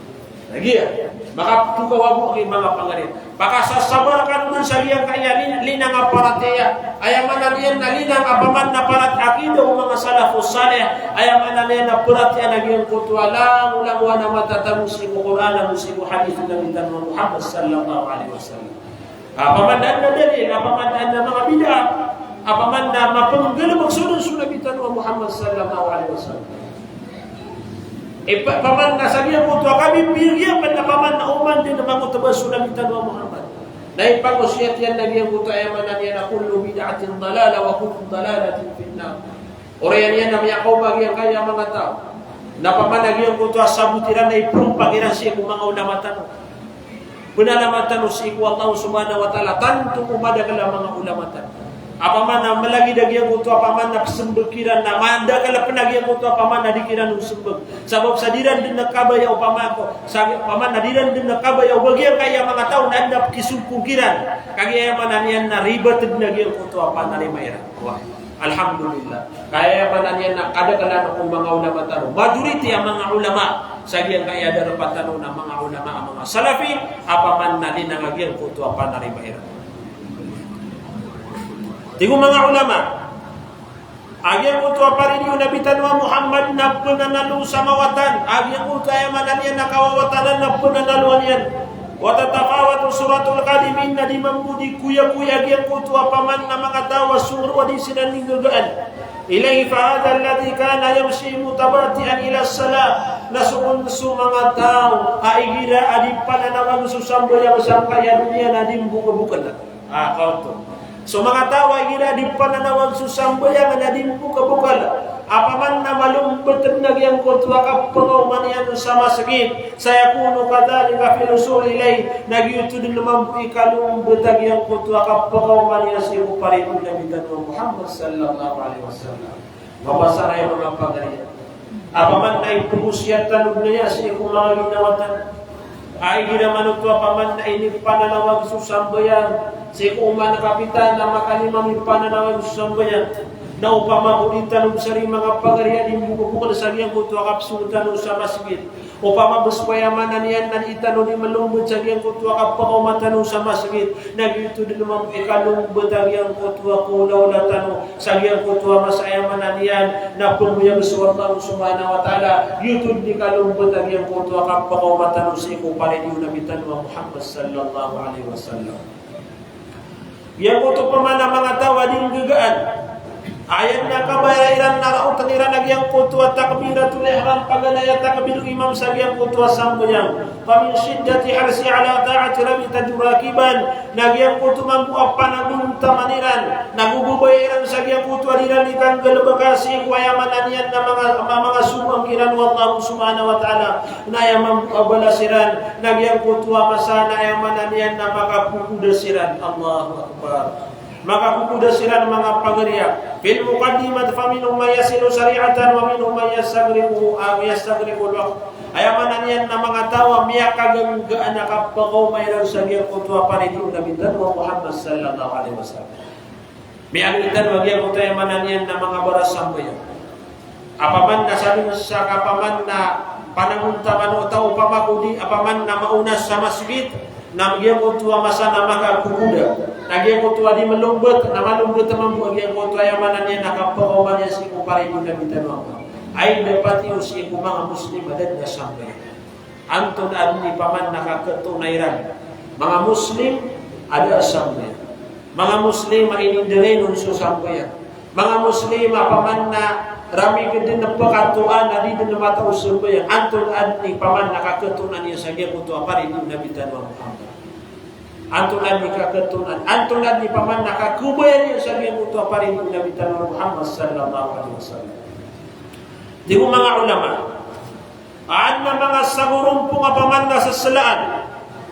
Lagid iyan, makaptokaw a bo a giyangkai a manga pangariya. Pakasasabar kano dn sa giyangkai a lin-, linang a paratiyaya. Aya maana niyan na linang a paman na parat-, akida o manga salafus salih. Aya maana niyan na paratiyaya a giyangkoto a langolangon a matatago sii ko Qur'an ago sii ko hadith o Nabi tano a Muhammad sallallahu alaihi wasallam. Apaman na adn a dalil, apaman na adn a manga bid'ah, apaman na mapnggalbk so dn so Nabi tano a Muhammad sallallahu alaihi wasallam. Ipa-, apaman na sa giyangkoto a kabibiyagiyan, apaman na oman dn a mangotba so Nabi tano a Muhammad. Na ipangosiyat iyan a giyangkoto a aya maana niyan na kullu bid'atin dalalah wa kullu dalalatin fin nar. Oriyan iyan a miyakaoma giyangkaya manga taw na apaman a giyangkoto a sabot iran na iprompak iran sii ko manga ulama tano. Pnalamat tano sii ko Allah subhanahu wa ta'ala, tanto ko madakl a manga ulama tano. Apaman a malagid a giyangkoto a apaman a psmbg kiran na madakl pn a giyangkoto a apaman a di kiran on smbg. Sabap sa di ran dn kabaya opama ko, sa apaman a di ran dn kabaya o ba giyangkaya manga taw na adn a pkisogkog kiran. Kagiya aya maana niyan na ribat dn a giyangkoto a panarima iran. Wah. Alhamdulillah. Ka aya maana niyan na kadaklan o manga ulama tano. Majority a manga ulama sa giyangkaya darpa tano na manga ulama a manga Salafi, apaman na linang a giyangkoto a panarima iran. Tig o manga ulama, a giyangkoto a paridi o Nabi tano a Muhammad na pnanalo sa mawatan, a giyangkoto aya maana niyan na kawawatanan na pnanaloan iyan. Wa tatafawatu suratul qadimin, na di mambo di koyakoya a giyangkoto a apaman na manga taw a songoro a di siran inggagaan. Ilayhi fa hadha alladhi kana yamshi mutabati'an ila salah. Na so kon so manga taw a igira a di pananawag so sambayang sangkaya doniya na di mbokabokal. Ah, kaoto. So manga taw a igira a di pananawag so sambayang na di mbokabokal. Apaman na malombt na giyangkoto a kapakaoma niyan sa masgit. Sayakunu kadhalika fil wusul ilayh, na giyoto dn mambo i kalombt a giyangkoto a kapakaoma niyan sii ko paridi o Nabi tano a Muhammad sallallahu alaihi wasallam. Mapasad aya manga pagari. Apaman na ipagosiyat tano dn aya sii ko manga ginawa tano. Ay, di na man oto apaman na inipananawag so sambayang sii ko oman a kapitan a makalima mipananawag so sambayang. Na opama ko di tano bsari manga pagari a di mbokabokal sa giyangkoto a kapsong tano sa masgit. Opama bes ko aya maana niyan na di tano di malombt sa giyangkoto a kapakaoma tano sa masgit, na giyoto dn mambo i kalombt a giyangkoto a kaolaola tano sa giyangkoto a masa aya maana niyan na pmboyag so Allah subhanahu wa ta'ala. Giyoto dn i kalombt a giyangkoto a kapakaoma tano sii ko paridi o Nabi tano a Muhammad sallallahu alaihi wasallam. Giyangkoto pman a manga taw a di nggagaan, aya dn a kabaya iran na raotan iran a giyangkoto a takbiratul ihram, paganay a takbir o imam sa giyangkoto a sambayang. Fa min shiddati hirsihi ala ta'ati rabbihi tajrakiban, na giyangkoto mambo a panagontaman iran, na gogobaya iran sa giyangkoto a di iran di kanggalbka sii ko aya maana niyan na manga, ma-, manga sogoan kiran o Allah subhanahu wa ta'ala. Na aya mambo a balas iran na giyangkoto a masa na aya maana niyan na makapokoda siran. Allahu Akbar. Makapokoda siran manga pagari a. Fil muqaddimah faminhum man yasilu sari'atan wa minhum man yastaghriqu, ah, yastaghriqul waqt. Aya maana niyan na manga taw a miyakaganggaan a kapakaoma iran sa giyangkoto a paridi o Nabi tano a Muhammad sallallahu alaihi wasallam. Miyaaloy tano a giyangkoto aya maana niyan na manga barasambayang. Apaman na sa dn sa kapaman na panagontaman o taw, opama ko di, apaman na maona sa masgit, na giyangkoto a masa na makapokoda. Na giyangkoto a di malombt, na malombt mambo a giyangkoto aya maana niyan na kapakaoma niyan sii ko paridi o Nabi tano a Muhammad. Ay, dapat iyo sii ko manga Muslim a da dn a sambayang. Antonaa dn i paman na kaketoona iran. Manga Muslim a da a sambayang. Manga Muslim a inindarain on so sambayang. Manga Muslim a paman na ramig dn a pekatoan a di dn matao sambayang. Antonaa dn i paman na kaketoona niyan sa giyangkoto a paridi o Nabi tano a Muhammad. Antonaa dn i kaketoona, antonaa dn i paman na kakobaya niyan sa giyangkoto a paridi o Nabi tano a Muhammad sallallahu alaihi wasallam. Tig o manga ulama, adn a manga sagorompong a paman na seselaan.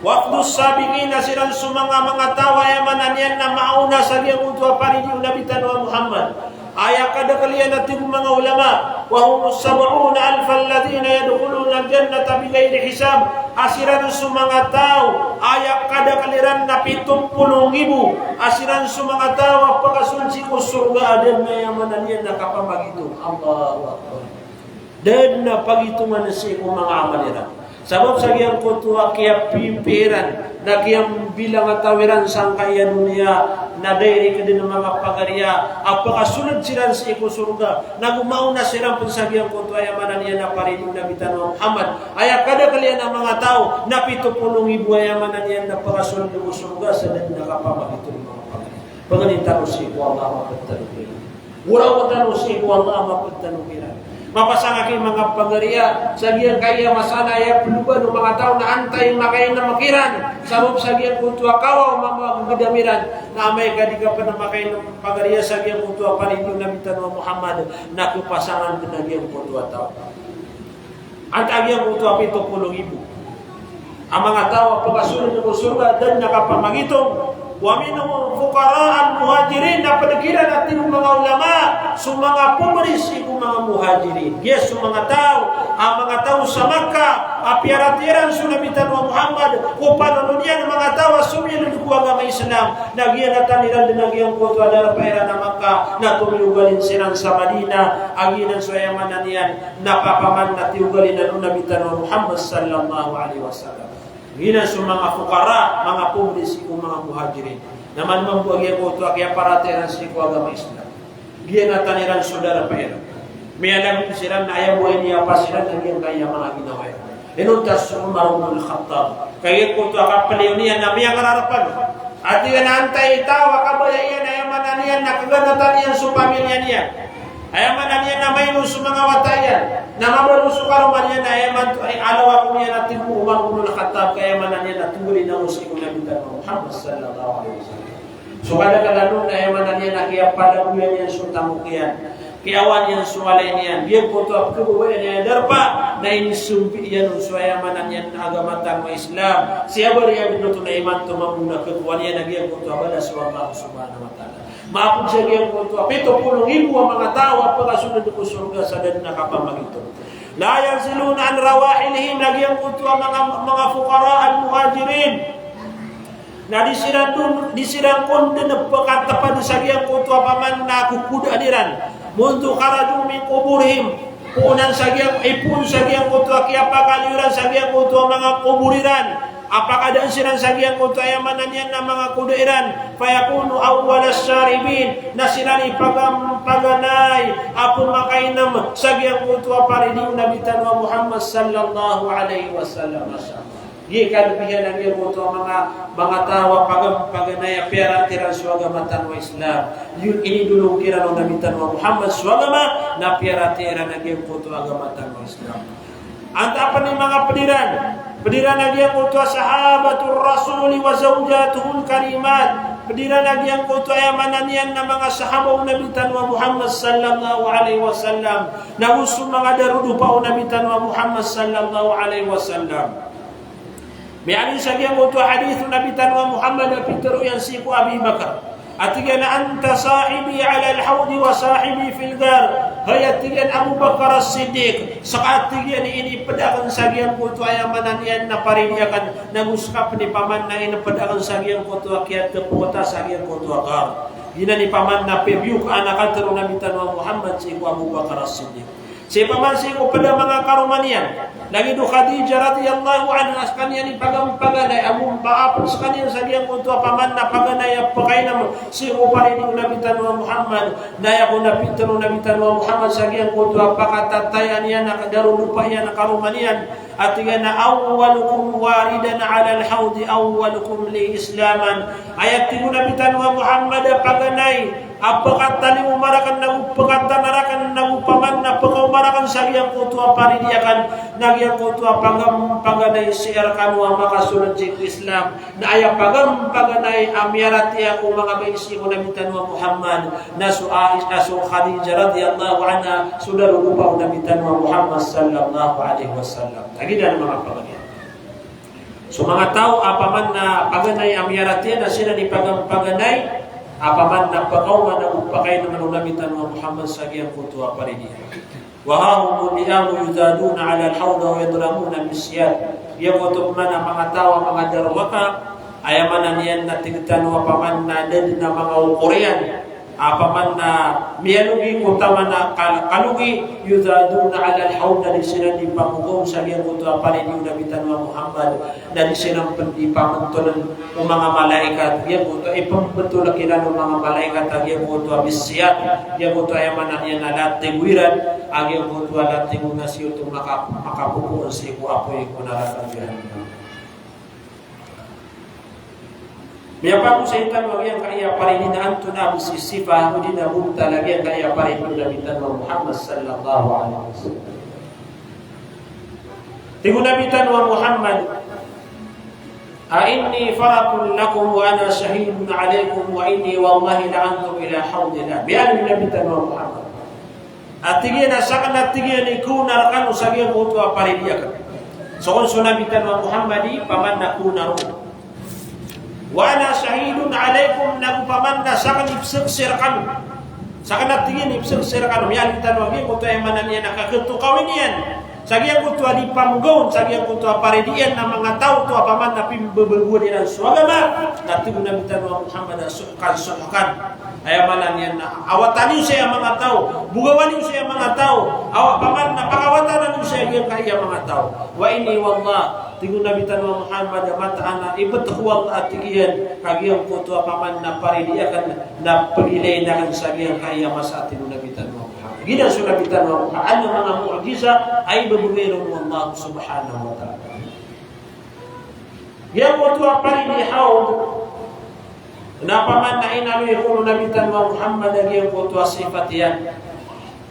Wafdus sabiqin, a siran so manga, manga taw a aya maana niyan na maona sa giyangkoto a paridi o Nabi tano a Muhammad. Aya kadakl iyan a tig o manga ulama, wa humus sab'una alfan alladhina yadkhulunal jannata bighairi hisab. A siran so manga taw, aya kadakl iran na pito polo nggibo. A siran so manga taw a pakasold sii ko sorga a da dn a aya maana niyan na kapamagitong. Allahu Akbar. Da dn a pagitongan sii ko manga amal iran. Sabap sa giyangkoto a kiyapimpiran na kiyambilang a taw iran sangkaya doniya, na direct den a manga pagariya a pakasold siran sii ko sorga, na gomaona siran pen sa giyangkoto a aya maana niyan na paridi o Nabi tano a Muhammad. Aya kadakl iyan a manga taw na pito polo nggibo, aya maana niyan na pakasold ko sorga sa da den a kapamagitong a manga pagariya. Pangnin tano sii ko Allah a maped tano kiran. Goraok tano sii ko Allah a maped tano kiran. Mapasang aki manga pagariya, sa giyangkaya masa na aya peloban o manga taw na antai makainem kiran. Sabap sa giyangkoto a kawaw a mama a gegedam iran. Na amay ka di ka pen makainem pagariya sa giyangkoto a paridi o Nabi tano a Muhammad, na kepasangan den a giyangkoto a taw. Antaa giyangkoto a pito polo nggibo a manga taw a pakasold ko sorga, da den a kapamagitong. Wa minhum fuqara al-muhajirin, na ped kiran, a tig o manga ulama, so manga pobri sii ko manga muhajirin. Giya so manga taw a manga taw sa Makkah a piyaratiyaya iran so Nabi tano a Muhammad ko panolon iyan a manga taw a somiyalod ko agama Islam. Na giyanan iran den a giyangkoto a darpa iran a Makkah, na tomiyogalin siran sa Madinah, a giyanan so aya maana niyan na papaman na tiyogalin o Nabi tano a Muhammad sallallahu alaihi wasallam. Giyanan so manga fuqara, manga pobri sii ko manga muhajirin. Na mambo a giyangkoto a kiyaparatiyaya iran sii ko agama Islam. Giyanan iran so darpa iran. Miyalagid siran na aya bo a iniyapa siran na giyangkaya manga ginawa iran. Inonta so Umar ibn al-Khattab. Ka giyangkoto a kapeliyo niyan na miyangararap. A tig iyan a antai taw a kabaya iyan, aya maana niyan na kaganatan iyan so pamilya niyan. Aya maana niyan na maino so manga wata iyan. Na mabalo so karoma niyan, aya maana niyan na alaw ako niyan, a tig o Umar ibn al-Khattab, ka aya maana niyan na togalin ako sii ko Nabi tano a Muhammad sallallahu alaihi wasallam. So kadaklan on na aya maana niyan na kiyapalagoyan iyan so tamok iyan. Kiyawan iyan so walay niyan. Giyangkoto a pekhababayaan iyan a darpa, na inisompi iyan on so aya maana niyan na agama tano a Islam. Sii a bariya binoto na imanto mambo na khakowa niyan a giyangkoto a balas o Allah subhanahu wa ta'ala. Maapod sa giyangkoto a pito polo nggibo a manga taw a pakasold ko sorga sa da den a kapamagitong. La yanziluna an rawahilihim, na giyangkoto a manga, manga fuqara al-muhajirin. Na di siran den, di siran kon den pekatepad sa giyangkoto a paman na kokodaan iran. Mundhu kharaju min quburihim. Poonan sa giyang, ipoon sa giyangkoto a kiyapakaliyo iran sa giyangkoto a manga kobor iran. A pakadaan siran sa giyangkoto a aya maana niyan na manga koda iran. Fayakunu awwalas sharibin. Na siran i pagam-, paganay a pemakainem sa giyangkoto a paridi o Nabi tano a Muhammad sallallahu alaihi wasallam. Masha Allah. Giya kalebihan a giyangkoto a manga, manga taw a pagam-, paganay a piyaratiyaya iran so agama tano a Islam. Giyoto i inidolog kiran o Nabi tano a Muhammad so agama, na piyaratiyaya iran a giyangkoto a agama tano a Islam. Antaa pen i manga ped iran? Ped iran a giyangkoto a sahabatur Rasuli wa zawjatuhul karimat. Ped iran a giyangkoto a aya maana niyan na manga sahaba o Nabi tano a Muhammad sallallahu alaihi wasallam. Nago so manga darodopa o Nabi tano a Muhammad sallallahu alaihi wasallam. Miyaaloy sa giyangkoto a hadith o Nabi tano a Muhammad a pitharo iyan sii ko Abi Bakar. A tig iyan a, "Anta sahibi alal hawdi wa sahibi fil ghar." Hay, a tig iyan, Abu Bakar As-Siddiq, seka, a tig iyan, i iniped aken sa giyangkoto a aya maana niyan na paridi aken, nago seka pen i paman na iniped aken sa giyangkoto a kiyatepota sa giyangkoto a ghar. Giyanan i paman na pibiyok a katharo o Nabi tano a Muhammad sii ko Abu Bakar As-Siddiq. Sii paman sii ko ped a manga karoma niyan. Lagid o Khadijah radhiyallahu anha, a sekaniyan i pagam-, paganay, ago maapod sekaniyan sa giyangkoto a paman na paganay a pekainem sii ko paridi o Nabi tano a Muhammad. Na aya kon a pitharo o Nabi tano a Muhammad sa giyangkoto a pakatataya niyan a darodopa iyan a karoma niyan. A tig iyan a, "Awwalukum waridan alal hawdi awwalukum li islaman." Aya tig o Nabi tano a Muhammad a paganay a pekatalingoma raken nago pekatanar aken nago paman na pekaoma raken sa giyangkoto a paridi aken, na giyangkoto a pagam-, paganay sii rekano a makasold sii ko Islam. Na aya pagam-, paganay a miyaratiyaya ko manga bai sii ko Nabi tano a Muhammad, na so Aisha, na so Khadijah radhiyallahu anha, so darodopa o Nabi tano a Muhammad sallallahu alaihi wasallam. Lagid anan a manga pagari. So manga taw a paman na paganay a miyaratiyaya na siran i pagam-, paganay a paman na pekaoma nago pekainem o Nabi tano a Muhammad sa giyangkoto a paridi. Wa hahumul li'amu yuzaduna alal hawdi wa yudramuna bis siyad. Giyangkoto paman a manga taw a manga darowaka, aya maana niyan na tig tano a paman na da den a manga okor iyan. Apaman na miyalogi ko taman a kal-, kalogi, yuzaduna alal hawd, na di siran di pamogaw sa giyangkoto a paridi o Nabi tano a Muhammad, na di siran pn di pamntoln o manga malaikat, giyangkoto a ipmbtol kiran o manga malaikat a giyangkoto a bisiyat, giyangkoto a aya maana niyan na latigo iran, a giyangkoto a latigo na sii oto maka-, makapopoon sii ko apoy ko naraka jahannam. Miyapagosay tano a giyangkaya paridi na antonaa bo si sifa odi na bontal a giyangkaya paridi o Nabi tano a Muhammad sallallahu alaihi wasallam. Tig o Nabi tano a Muhammad, "A inni faratun lakum wa ana shahidun alaikum wa inni wallahi la anzuru ila hawdillah." Miyaaloy o Nabi tano a Muhammad a tig iyan a sakn a tig iyan i kowna rkano sa giyangkoto a paridi akn. So kon so Nabi tano a Muhammad i paman na kowna roo. Wa ana shahidun alaikum, na go paman na sakn i pzaksi rkano. Sakn a tig iyan i pzaksi rkano. Miyaaloy tano a giyangkoto a aya maana niyan na kakatokawi niyan sa giyangkoto a di pamogaw sa giyangkoto a paridi iyan na manga taw oto a paman na pimbabagoan iran so agama. Na tig o Nabi tano a Muhammad a suhkan, suhkan. Aya maana niyan na awatan iyo saya manga taw, bogawan iyo saya manga taw, awa paman na pakawatanan iyo saya giyangkaya manga taw. Wa inni wallah, tig o Nabi tano a Muhammad, a mataan a ibt ko Allah a tig iyan, ka giyangkoto a paman na paridi akn na pgilayn akn sa giyangkaya masa, tig o Nabi tano a Muhammad. Giyanan so Nabi tano a Muhammad, adn a manga mu'jiza a ibibgay ron o Allah subhanahu wa ta'ala. Giyangkoto a paridi hawd na paman na inaloy ko o Nabi tano a Muhammad a giyangkoto a sifat iyan.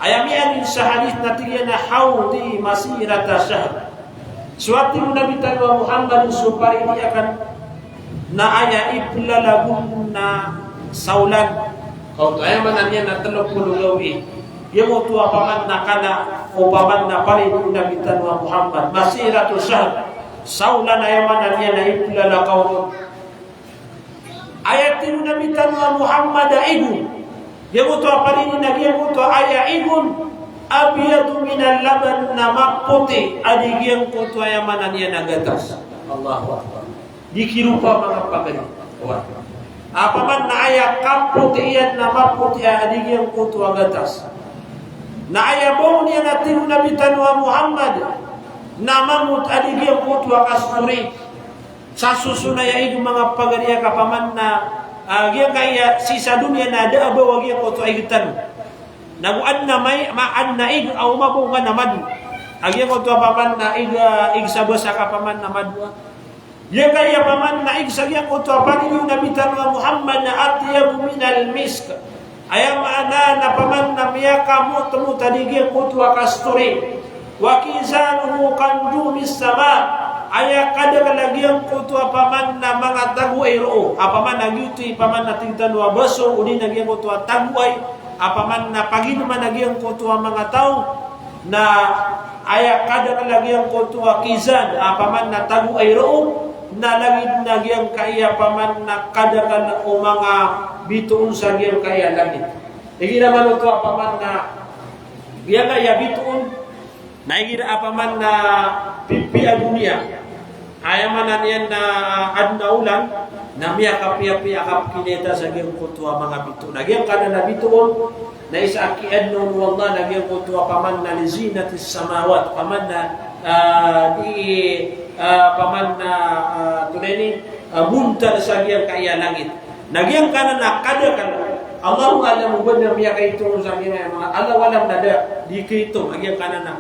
Aya miyaaloy sa hadith na tig iyan a hawdi masirata shahr. So a tig o Nabi tano a Muhammad so paridi akn na aya iplalagon na sawlan. Kaoto aya maana niyan na tlo polo gawii. Giyangkoto a paman na kala o paman na paridi o Nabi tano a Muhammad. Masiratu shahr. Sawlan aya maana niyan na iplalakaw ron. Aya tig o Nabi tano a Muhammad a igon. Giyangkoto a paridi na giyangkoto a aya igon. Abyadu minal laban, na mapoti a di giyangkoto aya maana niyan na gatas. Allahu Akbar. Di kiropa manga pagari. Apaman na aya kapoti iyan na mapoti a di giyangkoto a gatas. Na aya baw niyan a tig o Nabi tano a Muhammad na mamot a di giyangkoto a kasturi. Sa soson aya ig manga pagari a kapaman na, ah, giyangkaya sii sa doniya na da a baw a giyangkoto a ig tano. Na go adn a mai-, ma-, adn a ig a omabaw nga na mado. A giyangkoto a paman na ig, ah, ig sa basa a kapaman na mado. Giyangkaya paman na ig sa giyangkoto a paridi o Nabi tano a Muhammad na atyabu minal misk. Aya maana na paman na miyakamotmot a di giyangkoto a kasturi. Wa kizanuhu kanjumis sama. Aya kadakl a giyangkoto a paman na manga tagoay roo. A paman na giyoto i paman na tig tano a baso, odi na giyangkoto a tagoay. A paman na pagidman a giyangkoto a manga taw. Na aya kadakl a giyangkoto a kizan, a paman na tagoay roo, na lagid na giyangkaya paman na kadakl o manga bitoon sa giyangkaya langit. Igira man oto a paman na giyangkaya bitoon, na igira a paman na pipiya doniya. Aya maana niyan na adn a olan, na miyakapiyapiya a kapkinita sa giyangkoto a manga bitoon. Na giyangkanan a bitoon, na isa a kiyaadn on o Allah na giyangkoto a paman na lizinatis samawat, paman na, ah, di, ah, paman na, ah, antonaa ini, ah, bontal sa giyangkaya langit. Na giyangkanan a kadakl, Allahu a'lam o ba adn a miyakaitong sa giyangkaya manga, Allahu a'lam na da, di kaitong, a giyangkanan a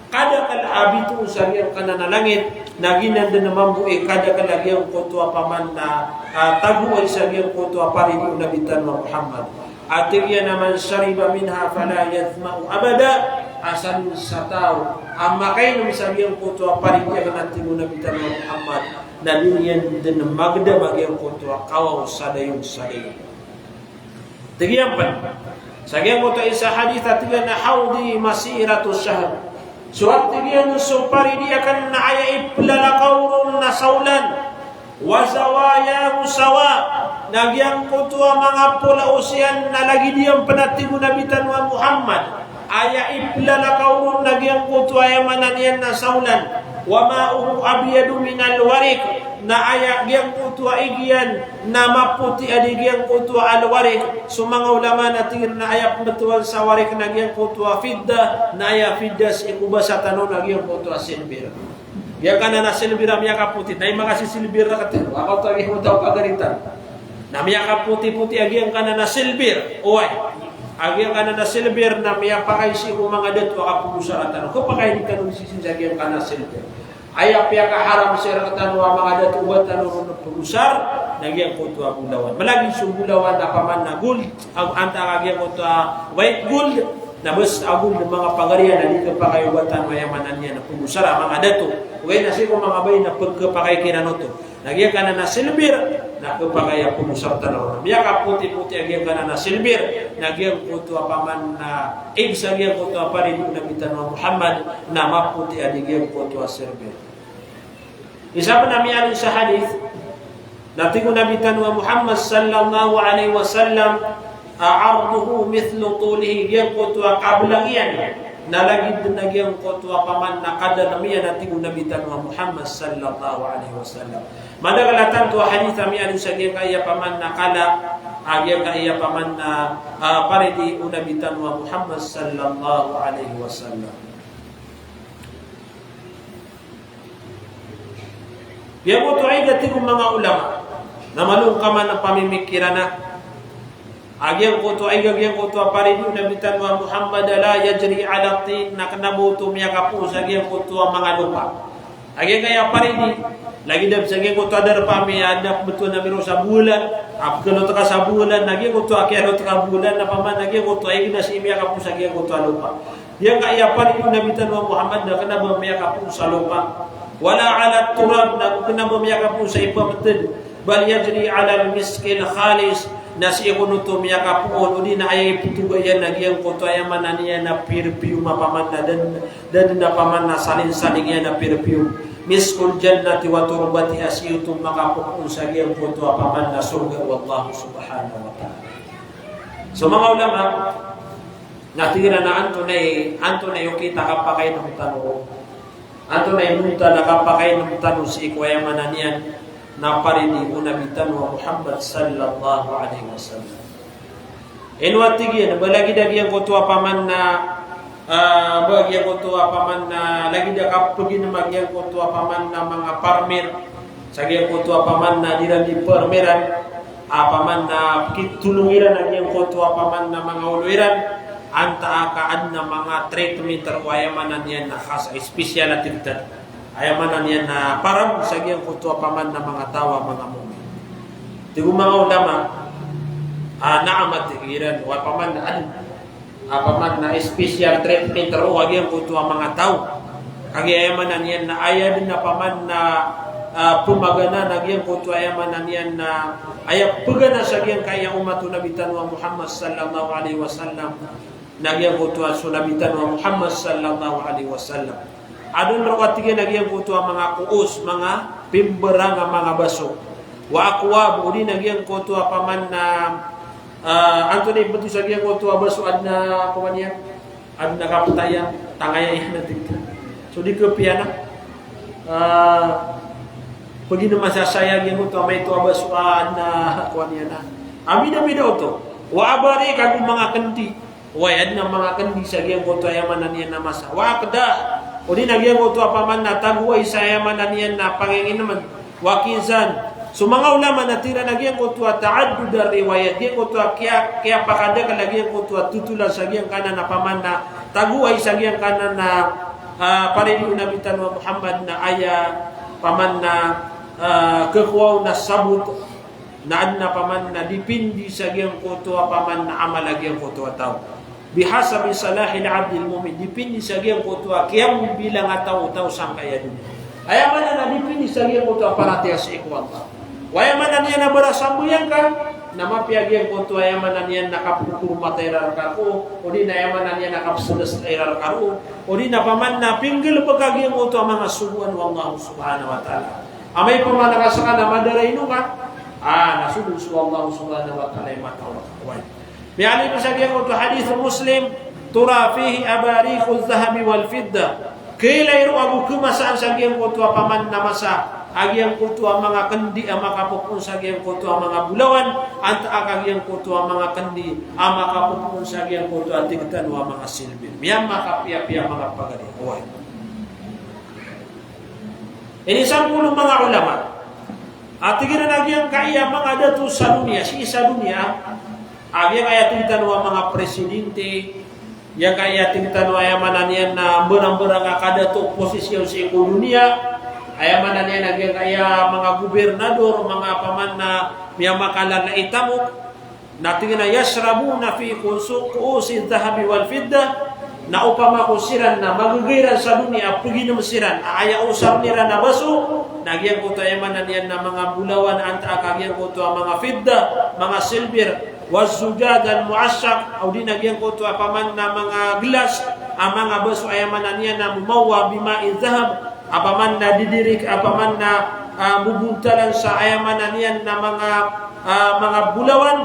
kadakl a bitoon sa giyangkanan a langit, na giyanan dn mambo i kadakl a giyangkoto a paman na, ah, tagoay sa giyangkoto a paridi o Nabi tano a Muhammad. A tig iyan a man shariba minha fala yadhma'u abada, asal sa taw a makainom sa giyangkoto a paridi akn, a tig o Nabi tano a Muhammad, na di niyan dn magdam a giyangkoto a kawaw sa dayon sa dayon. Tig iyan pn sa giyangkoto a isa a hadith a tig iyan a hawdi masiratu shahr. So a tig iyan so paridi akn na aya iplalakaw ron na sawlan. Wa zawayahu sawa. Na giyangkoto a manga polaos iyan na lagid iyan pn, a tig o Nabi tano a Muhammad. Aya iplalakaw ron na giyangkoto a aya maana niyan na sawlan. Wa ma'uhu abyadu minal wariq. Na aya giyangkoto a ig iyan na mapoti a di giyangkoto a al-warikh, so manga ulama na tig iran na aya pmbtowan sa warikh na giyangkoto a fiddah, na aya fiddah sii ko basa tano na giyangkoto a silver. Giyangkanan a silver a miyakapoti, na aya makasisilver rktano, a kaoto a giyangkoto a pagari tano. Na miyakapotipoti a giyangkanan a silver, oway. A giyangkanan a silver na miyapakay sii ko manga dato a kapolosara tano. Khapakay di tano sii sa giyangkanan a silver. Aya piyakaharam sii rktano a manga dato o ba tano ron polosar, na giyangkoto a bolawan. Malagid so bolawan a paman na gold, ag-, antaa ka giyangkoto a white gold, na bes a gold, manga pagari iyan a di khapakay o ba tano aya maana niyan na polosar a manga dato. Ogaid na sii ko manga bae na pkhapakay kiran oto. Na giyangkanan a silver, na khapakay a polosar tano ron. Miyakapotipoti a giyangkanan a silver, na giyangkoto a paman na ig sa giyangkoto a paridi o Nabi tano a Muhammad, na mapoti a di giyangkoto a silver. Isa pn a miyaaloy sa hadith, na tig o Nabi tano a Muhammad sallallahu alaihi wasallam, a, arduhu mithlu tulihi, giyangkoto a kablang iyan na lagid na giyangkoto a paman na kadalm iyan, a tig o Nabi tano a Muhammad sallallahu alaihi wasallam. Madakl a tanto a hadith a miyaaloy sa giyangkaya paman na kala, a, giyangkaya paman na, a, paridi o Nabi tano a Muhammad sallallahu alaihi wasallam. Giyangkoto a ig a tig o manga ulama, na malo ngka man a pamimikiran a, a giyangkoto a ig a giyangkoto a paridi o Nabi tano a Muhammad, la yajri ala tin, na kna ba oto miyakapoon sa giyangkoto a manga lopa. A giyangkaya paridi, lagid a sa giyangkoto a darpa a miyada pmbtowan ami roo sa bolan, a pkhalot ka sa bolan, na giyangkoto a kiyalot ka bolan, na paman na giyangkoto a ig na sii miyakapoon sa giyangkoto a lopa. Giyangkaya paridi o Nabi tano a Muhammad na kna ba miyakapoon sa lopa. Wala ala turab, na kna ba miyakapoon sa ipamtd. Bal yajri ala al-miskil khalis, na sii kon oto miyakapoon, odi na aya iptoga iyan na giyangkoto aya maana niyan na perfume a paman na da dn, da dn a paman na salinsaling iyan na perfume. Miskul jannati wa turbatiha, sii oto makapopoon sa giyangkoto a paman na sorga o Allah subhanahu wa ta'ala. So manga ulama, na tig iran a antonaa i, antonaa i okit a kapakainom tano. Antonaa i onta na kapakainom tano sii ko aya maana niyan na paridi o Nabi tano a Muhammad sallallahu alaihi wasallam. Ino a tig iyan, ba lagid a giyangkoto a paman na, ah, ba giyangkoto a paman na, lagid a kapaginem a giyangkoto a paman na manga parmer, sa giyangkoto a paman na di iran di parmeran, a paman na pkitolong iran a giyangkoto a paman na manga olo iran, antaa ka adn a manga treatment roo, aya maana niyan na khas, special a tig tano. Aya maana niyan na parab sa giyangkoto a paman na manga taw a manga mu'min. Tig o manga ulama, ah, naam a tig iran, o paman na adn a paman na special treatment roo a giyangkoto a manga taw. Kagiya aya maana niyan na aya dn a paman na, ah, pmagana na giyangkoto aya maana niyan na aya pagana sa giyangkaya ummat o Nabi tano a Muhammad sallallahu alaihi wasallam. Na giyangkoto a so Nabi tano a Muhammad sallallahu alaihi wasallam. Adn roo a tig iyan a giyangkoto a manga koos, manga pimbarang a manga baso. Wa akwab, odi na giyangkoto a paman na, ah, antonaa i bto sa giyangkoto a baso adn a, kowan iyan, adn a kaptayan, tangaya iyan a tig. So di kapiya na, ah, paginem a saya giyangkoto a maito a baso adn a, kowan iyan a. A mbidambida oto. Wa abarik, ago manga kndi. Oway, adn a manga kndi sa giyangkoto aya maana niyan na masa. Wa aqdah, odi na giyangkoto a paman na tagoay sa aya maana niyan na panginginemen. Wa kizan. So manga ulama na tig iran a giyangkoto a ta'addud ar-riwayat, giyangkoto a kiya, kiyapakadakl a giyangkoto a totolan sa giyangkanan a paman na tagoay sa giyangkanan a, ah, paridi o Nabi tano a Muhammad na aya paman na, ah, khakowa on a sabot. Na adn a paman na dipindi sa giyangkoto a paman na amal a giyangkoto a taw. Bihasabi salahil abdil mu'min, dipindi sa giyangkoto a kiyambilang a taw, taw sangkaya doniya. Aya maana na dipindi sa giyangkoto a paratiyaya sii ko Allah. Wa aya maana niyan na barasambayang ka, na mapiya giyangkoto aya maana niyan na kapkhormata iran rka roo, odi na aya maana niyan na kapsdasda iran rka roo, odi na paman na pinggalbk ka giyangkoto a manga sogoan o Allah subhanahu wa ta'ala. Amay pman ka ska na madaraino ka, ah, na so dn so Allah subhanahu wa ta'ala i mataw rka. Oway. Miyaaloy pn sa giyangkoto a hadith o Muslim, tura fihi abarikhu dhahabi wal fiddah. Khailay roo ago khamasaan sa giyangkoto a paman na masa, a giyangkoto a manga kendi a makapopoon sa giyangkoto a manga bolawan, antaa ka giyangkoto a manga kendi a makapopoon sa giyangkoto a tig tano a manga silver. Miyamakapiyapiya a manga pagari. Oway. Inisampol o manga ulama a tig iran a giyangkaya manga dato sa doniya, sii sa doniya, a giyangkaya tig tano a manga presidente, giyangkaya tig tano a aya maana niyan na mbarangbarang a kadato posisyon sii ko doniya, aya maana niyan na giyangkaya manga gobernador, manga paman na miyamakalala i tamok, na tig iyan a yashrabuna fi kusu-, ku'usi dhahabi wal fiddah, na opama ko siran na magagay iran sa doniya a paginem siran a aya osarn iran a baso, na giyangkoto a aya maana niyan na manga bolawan antaa ka giyangkoto a manga fiddah, manga silver, waz zujaj al mu'ashshaq, odi na giyangkoto a paman na manga gelas a manga baso a aya maana niyan na mumawwa bima'i dhahab, a paman na didirik, a paman na, ah, bobontalan sa aya maana niyan na manga, ah, manga bolawan,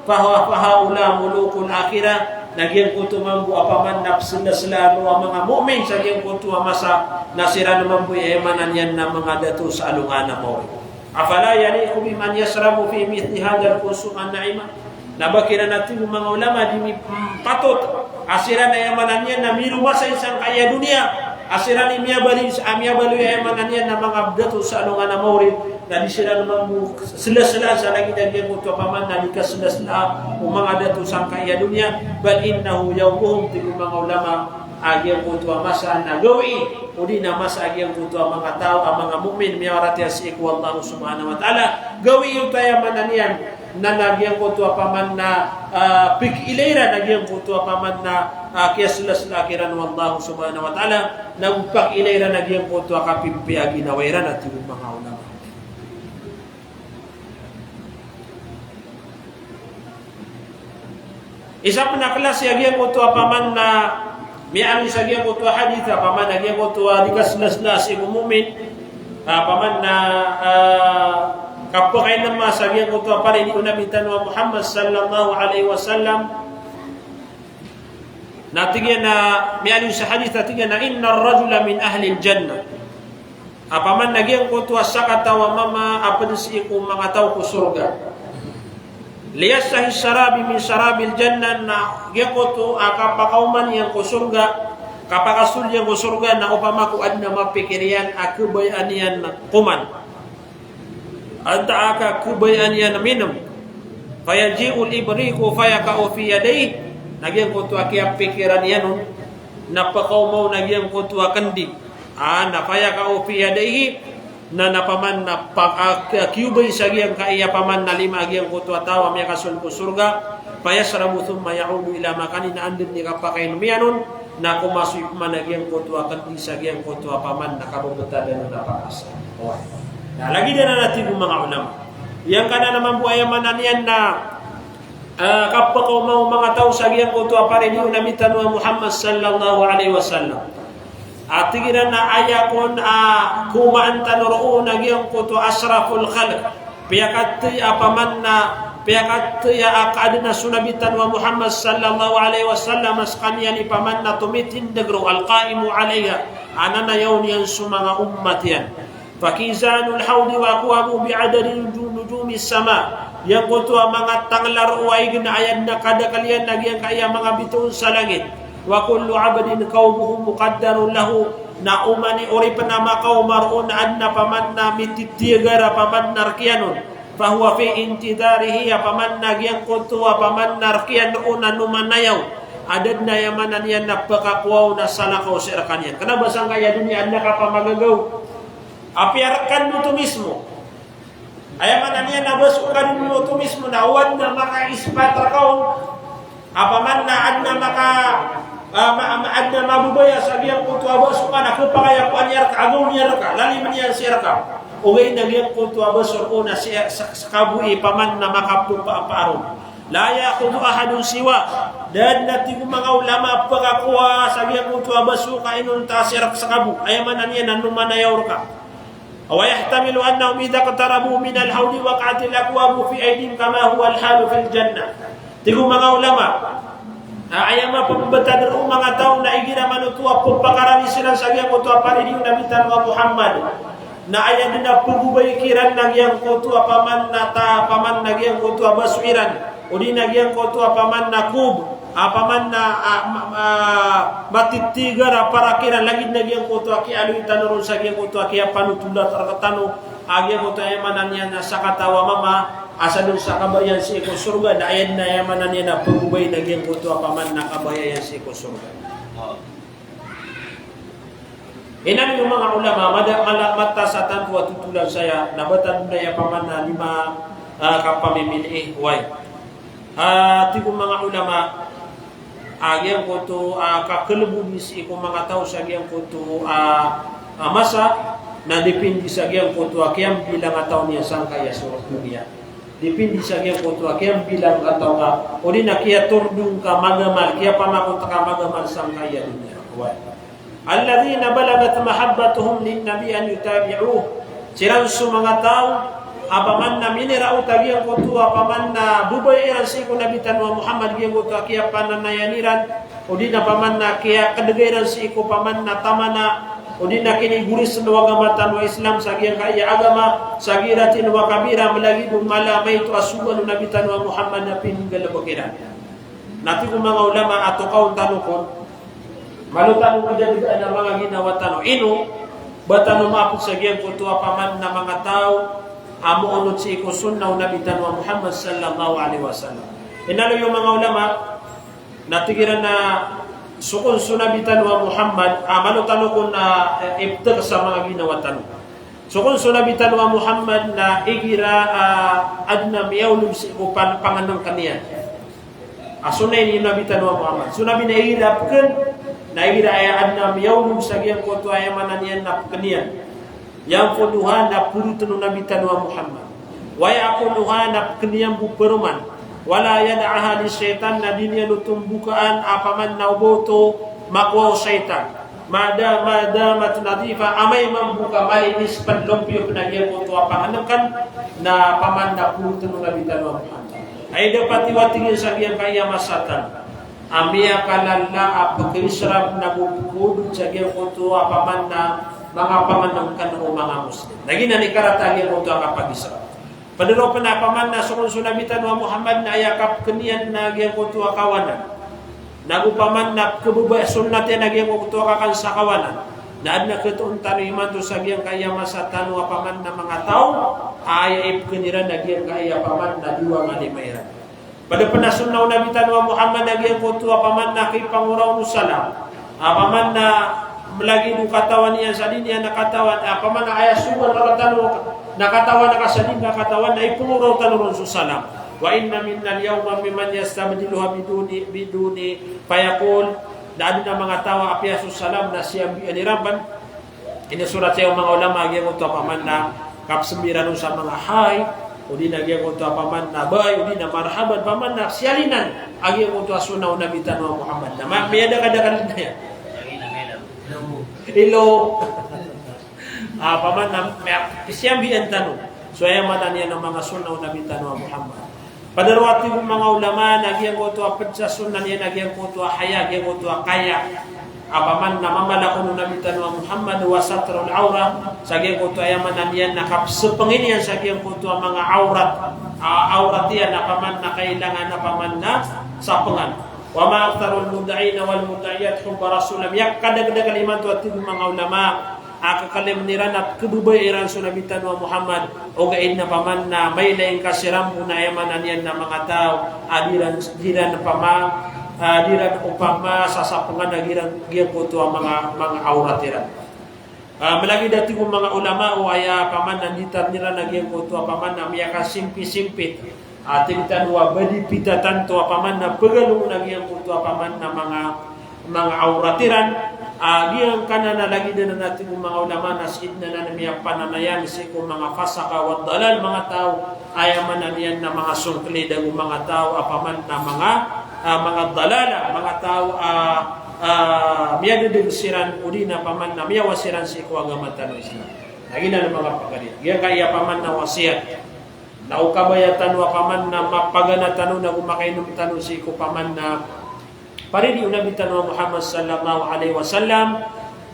faha-, fahaula mulukul akhirah, na giyangkoto mambo a paman na pslaslaan o manga mu'min sa giyangkoto a masa, na siran mambo i aya maana niyan na manga dato sa alongan a maori. Afala yaliqu biman yashrabu fi mithli hadhal ku'us an-na'imah? Na ba kiran a tig o manga ulama di mi-, mm, patot a siran aya maana niyan na miromasa i sangkaya doniya, a siran i miyabaloy, a miyabaloy aya maana niyan na manga dato sa alongan a maori, na di siran mambo slaslaan sa lagid a giyangkoto a paman na di kaslaslaan o manga dato sangkaya doniya, bal innahu yawmuhum, tig o manga ulama, a giyangkoto a masa na gawii, odi na masa a giyangkoto a manga taw, a manga mu'min, miyawaratiyaya sii ko Allah subhanahu wa ta'ala, gawii oto aya maana niyan, na, na giyangkoto a paman na, ah, pikiilay iran a giyangkoto a paman na, ah, kiyaslasla kiran o Allah subhanahu wa ta'ala, na go pakiilay iran a giyangkoto a kapimpiya a ginawa iran a tig o manga ulama. Isa pn a klasi a giyangkoto a paman na miyaaloy sa giyangkoto a hadith, a paman a giyangkoto a di kaslasla sii ko mu'min, a paman na, ah, kapakainma sa giyangkoto a paridi o Nabi tano a Muhammad sallallahu alaihi wasallam. Na tig iyan a, miyaaloy sa hadith a tig iyan a, "Innar rajula min ahlil jannah." A paman na giyangkoto a sakataw a mama a pd sii ko manga taw ko sorga. Liyashtahi sharabi min sharabil jannah, na giyangkoto a kapakaoma niyan ko sorga, kapakasold iyan ko sorga na opama ko adn a mapikir iyan a khabayaan iyan koman. Antaa ka khabayaan iyan a minm. Fayaji'ul ibriqu fayaqa'u fi yadayhi. Na giyangkoto a kiyapikiran iyan on na pkaoma on a giyangkoto a kndi. Ah, na fayaqa'u fi yadayhi. Na, na paman na pa-, ah, kiyobay sa giyangkaya paman na lima a giyangkoto a taw a miyakasold ko sorga. Fayashrabu thumma ya'udu ila makanihi, na anda dn i kapakainom iyan on, na komasoy pman a giyangkoto a kndi sa giyangkoto a paman na kababtad anan a pakasa. Oway. Na lagid anan a tig o manga ulama. Giyangkanan a mambo aya maana niyan na, ah, kapakaoma o manga taw sa giyangkoto a paridi o Nabi tano a Muhammad sallallahu alaihi wasallam. A tig iran a aya kon a komaan tano roo na giyangkoto a ashraful khalq. Piyakathay a paman na, piyakathay a kaadn a so Nabi tano a Muhammad sallallahu alaihi wasallam a skaniyan i paman na tomitindg roo, al-qaimu alaiha, a nanayaw niyan so manga ummat iyan. Fakizanul hawdi wa akwabuhu bi'adadi nuju-, nujumis sama. Giyangkoto a manga tangla roo a ign a aya dn a kadakl iyan na giyangkaya manga bitoon sa langit. Wa kullu abdin kawbuhu muqaddarun lahu. Na oman i oripn a makaoma roo na adn a paman na mititiyagar a paman na rk iyan on. Fahuwa fi intidharihi, a paman na giyangkoto a paman na rk iyan on a nomanayaw. A da dn aya maana niyan na pkakowaa on a salakaw sii rkaniyan. Kna ba sangkaya doniya adn a kapamagagaw. Apiya rkano oto mismo. Aya maana niyan na ba so kadn oto mismo na o adn a makaispat rka on. A paman na adn a maka, ah, ma-, ma-, adn a mababaya sa giyangkoto a ba so ka na khapakay a kowa niyan rka, agaw niyan rka, lalim iyan sii rka. Ogaid na giyangkoto a ba so roo na sii, sa, skabo i paman na makapapaaron. La ya'khudhu ahadun siwa. Da dn a tig o manga ulama a pkakowaa sa giyangkoto a ba so ka inonta sii rka skabo. Aya maana niyan na nomanayaw rka. Wa yahtamilu annahum idha iqtarabu minal hawdi waqa'atil akwabu fi aydihim kama huwal halu fil jannah. Tig o manga ulama, a, aya mapmbtad roo o manga taw na igira man oto a ppakarani siran sa giyangkoto a paridi o Nabi tano a Muhammad. Na aya dn a pagobay kiran na giyangkoto a paman na ta-, paman na giyangkoto a baso iran, odi na giyangkoto a paman na kob, a paman na, a, ma-, ma-, matitigar a parak iran, lagid na giyangkoto a kiyaaloy tano ron sa giyangkoto a kiyapanotolat rktano, a giyangkoto a aya maana niyan na sakataw a mama a sadn sa kabaya iyan sii ko sorga, na aya dn a aya maana niyan na pagobay na giyangkoto a paman na kabaya iyan sii ko sorga. Inaloy o manga ulama, mada-, mala-, mataas a tanto a totolan saya, na ba tano dn aya paman na lima, ah, kapamimilii, wai. Ah, tig o manga ulama, a giyangkoto a kakalbodi sii ko manga taw sa giyangkoto a, a masa, na dipindi sa giyangkoto a kiyambilang a taw niyan sangkaya so doniya. Dipindi sa giyangkoto a kiyambilang a taw ka, odi na kiyatordong ka magamal, kiyapamakot ka magamal sangkaya doniya. Wai. Alladhina balaghat mahabbatuhum linnabi an yutabi'uh. Siran so manga taw a paman na miniraot a giyangkoto a paman na babaya iran sii ko Nabi tano a Muhammad giyangkoto a kiyapananayan iran, odi na paman na kiyakdga iran sii ko paman na tamana, odi na kinigoris o agama tano a Islam sa giyangkaya agama, saghiratin wa kabira, malagid o mala a maito a sogoan o Nabi tano a Muhammad na pininggalbk iran. Na tig o manga ulama a tokawn tano kon, malo tano kadadgaan a manga ginawa tano. Ino, ba tano maapot sa giyangkoto a paman na manga taw a moonot sii ko sunnah o Nabi tano a Muhammad sallallahu alaihi wasallam. Inaloy o manga ulama, na tig iran a so kon so Nabi tano a Muhammad, a malo tano kon, ah, iptk sa manga ginawa tano. So kon so Nabi tano a Muhammad na igira, ah, adn a miyaolog sii ko pan-, pangnngkn iyan. A sunnah ini o Nabi tano a Muhammad. So Nabi na igira pkn, na igira aya adn a miyaolog sa giyangkoto a aya maana niyan na pkn iyan. Giyangkoto a na porotn o Nabi tano a Muhammad. Wa ya'kuluha, na pkn iyan bo paroman. Wala yada'uha lishaitan, na di niyan oto mbokaan a paman na o ba oto makowa o shaitan. Mada-, madamat nadhifa, amay mambo ka malinis pn, lompiyo pn a giyangkoto a pangnngkn, na paman na porotn o Nabi tano a Muhammad. Ay dapat iwatingen sa giyangkaya masa tano a miyakalala a pkisrab nago pkodot sa giyangkoto a paman na manga pangnngkn o manga Muslim. Na giyanan i karata a giyangkoto a kapakisrab. Pd roo pn a paman na so kon so Nabi tano a Muhammad na aya kapkn iyan na giyangkoto a kawanan. Nago paman na pkhababa, sunnat iyan a giyangkoto a kakan sa kawanan. Na adn a khatoon tano imanto sa giyangkaya masa tano a paman na manga taw a aya ipkn iran na giyangkaya paman na dowa nga lima iran. Pd pn a sunnah o Nabi tano a Muhammad a giyangkoto a paman na kipangoraon o salam. A paman na mlagid o katawan iyan sa di niyan katawan, a paman na aya sogoan rktano na katawan ka sa di ngka katawan na ipangoraon tano ron so salam. Wa inna minnal yawma mimman yastabdiluha biduni, biduni, fayaqul, na adn a manga taw a apiya so salam na siyambian iran pn. Inisorat saya o manga ulama a giyangkoto a paman na kapsambi iran on sa manga hay, odi na giyangkoto a paman na bay, odi na marhaban, paman na siyalinan a giyangkoto a sunnah o Nabi tano a Muhammad. Na ma-, miyadakadakal na iyan. Ilo. Ah, paman na miya-, siyambian tano. So aya maana niyan a manga sunnah o Nabi tano a Muhammad. Pd roo a tig o manga ulama na giyangkoto a pd sa sunnah niyan na giyangkoto a haya, giyangkoto a kaya. A paman na mamalakon o Nabi tano a Muhammad, wa satrul awrah, sa giyangkoto a aya maana niyan na kapsapngin iyan sa giyangkoto a manga awrat. A, awrat iyan a paman na kailangan a paman na sapngan. Wa ma aktharul mudda'ina wal mudda'iyat hubba Rasulillah. Miyakadakdakal imanto a tig o manga ulama a kakalmn iran a pkhababaya iran so Nabi tano a Muhammad, ogaid na paman na mailay ngka siran bo na aya maana niyan na manga taw a di ran, di ran pama, a di ran opama sasapngan a giran giyangkoto a manga, manga awrat iran. A, mlagid a tig o manga ulama o aya paman na nditarn iran a giyangkoto a paman na miyakasimpisimpi. A, tig tano a ba di pita tanto a paman na pagaloon a giyangkoto a paman na manga, manga awrat iran. A, giyangkanan a lagid anan a tig o manga ulama na sii dn anan miyapananayan sii ko manga fasaka wa dalal, manga taw a aya maana niyan na manga songklid ago manga taw a paman na manga, a, manga dalala, manga taw a, a, miyadadg siran odi na paman na miyawa siran sii ko agama tano a Islam. Na giyanan a manga pagari. Giyangkaya paman na wasiyat. Na o kabaya tano a paman na mapagana tano nago makainom tano sii ko paman na paridi o Nabi tano a Muhammad sallallahu alaihi wasallam,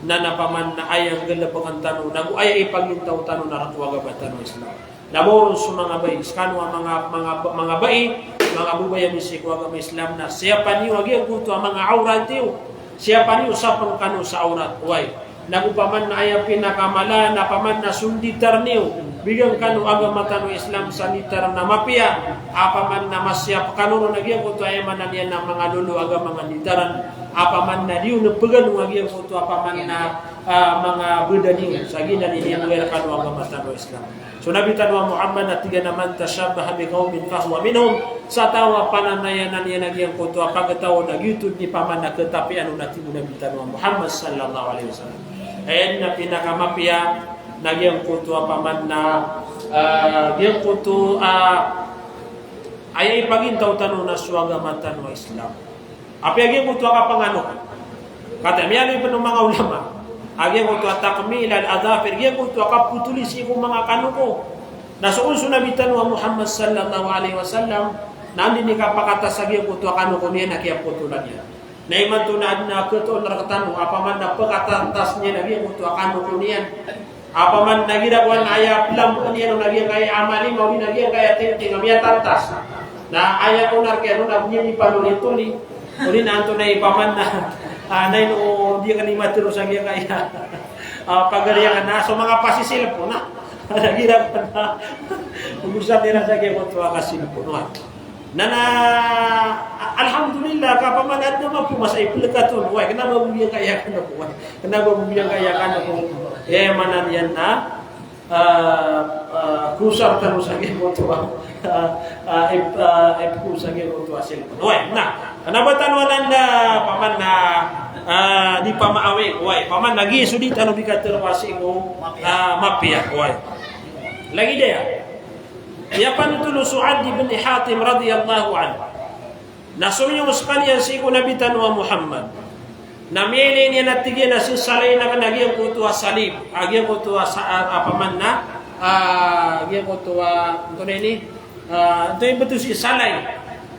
Na, na paman na aya nggalbkn tano, nago aya ipagintaw tano na rk o agama tano a Islam. Na mawron so manga bai, skano a manga, manga, manga bai, manga babay ami sii ko agama Islam, na siyapa niyo a giyangkoto a manga awrat iyo, siyapa niyo sapn kano sa awrat, oway. Nago paman na aya pinakamala na paman na so nditar niyo, bigan kano o agama tano a Islam sa nditar na mapiya, a paman na masiyap kano ron a giyangkoto a aya maana niyan na manga lolo a agama nga nditaran, a paman na di on pgano a giyangkoto a paman na, ah, manga bdad iyo, sa giyanan i niyan wira kano o agama tano a Islam. So Nabi tano a Muhammad na tig iyan a, "Man tashabbaha bi qawmin fahuwa minhum." Sa taw a pananayanan iyan a giyangkoto a pagtaw na giyoto dn i paman na katapian on, a tig o Nabi tano a Muhammad sallallahu alaihi wasallam. Aya dn a pinakamapiya na giyangkoto a paman na, ah, giyangkoto, ah, aya ipagintaw tano na so agama tano a Islam. Apiya giyangkoto a kapanganoko. Katii, miyaaloy pn o manga ulama a giyangkoto a takmil al-adhafir, giyangkoto a kapotoli sii ko manga kanoko. Na so kon so Nabi tano a Muhammad sallallahu alaihi wasallam, na anda i kapakataas a giyangkoto a kanoko niyan na kiyapotolan iyan. Na imanto na adn a khatoon rktano a paman na pkataas niyan a giyangkoto a kanoko niyan. A paman na gira ko an aya plamboon iyan on a giyangkaya a mali, odi na giyangkaya tingting a miyatatas. Na aya ko nark iyan on a bniyang i panolitoli. Odi na antonaa i paman na, ah, na ino di kn i matero sa giyangkaya, ah, pagari iyan na so manga pasisilpo na. Na gira ko na, ugusan iran sa giyangkoto a kasilpo, no? Na, na, a-, alhamdulillah, ka paman adn a mapos a iplkat on, oway, kna ba bo giyangkaya a kanoko, oway. Kna ba bo giyangkaya a kanoko. Eh, maana niyan na, ah, ah, kosar tano sa giyangkoto a, ah, ah, ip-, ah, ipkosar sa giyangkoto a cellphone. Oway, na, kna ba tano anan na, paman na, ah, di pamaawig, oway, paman na giya so di tano di katero a sii ko, ah, mapiya, oway. Lagid aya. Aya panothol o so Adi bin Hatim radiyallahu anhu. Na somiyong skaniyan sii ko Nabi tano a Muhammad. Na miyailay niyan a tig iyan a sisalayn akn a giyangkoto a salib. A giyangkoto a sa-, a, a paman na, a, giyangkoto a, antonaa ini? A, antonaa i bto sii, salay.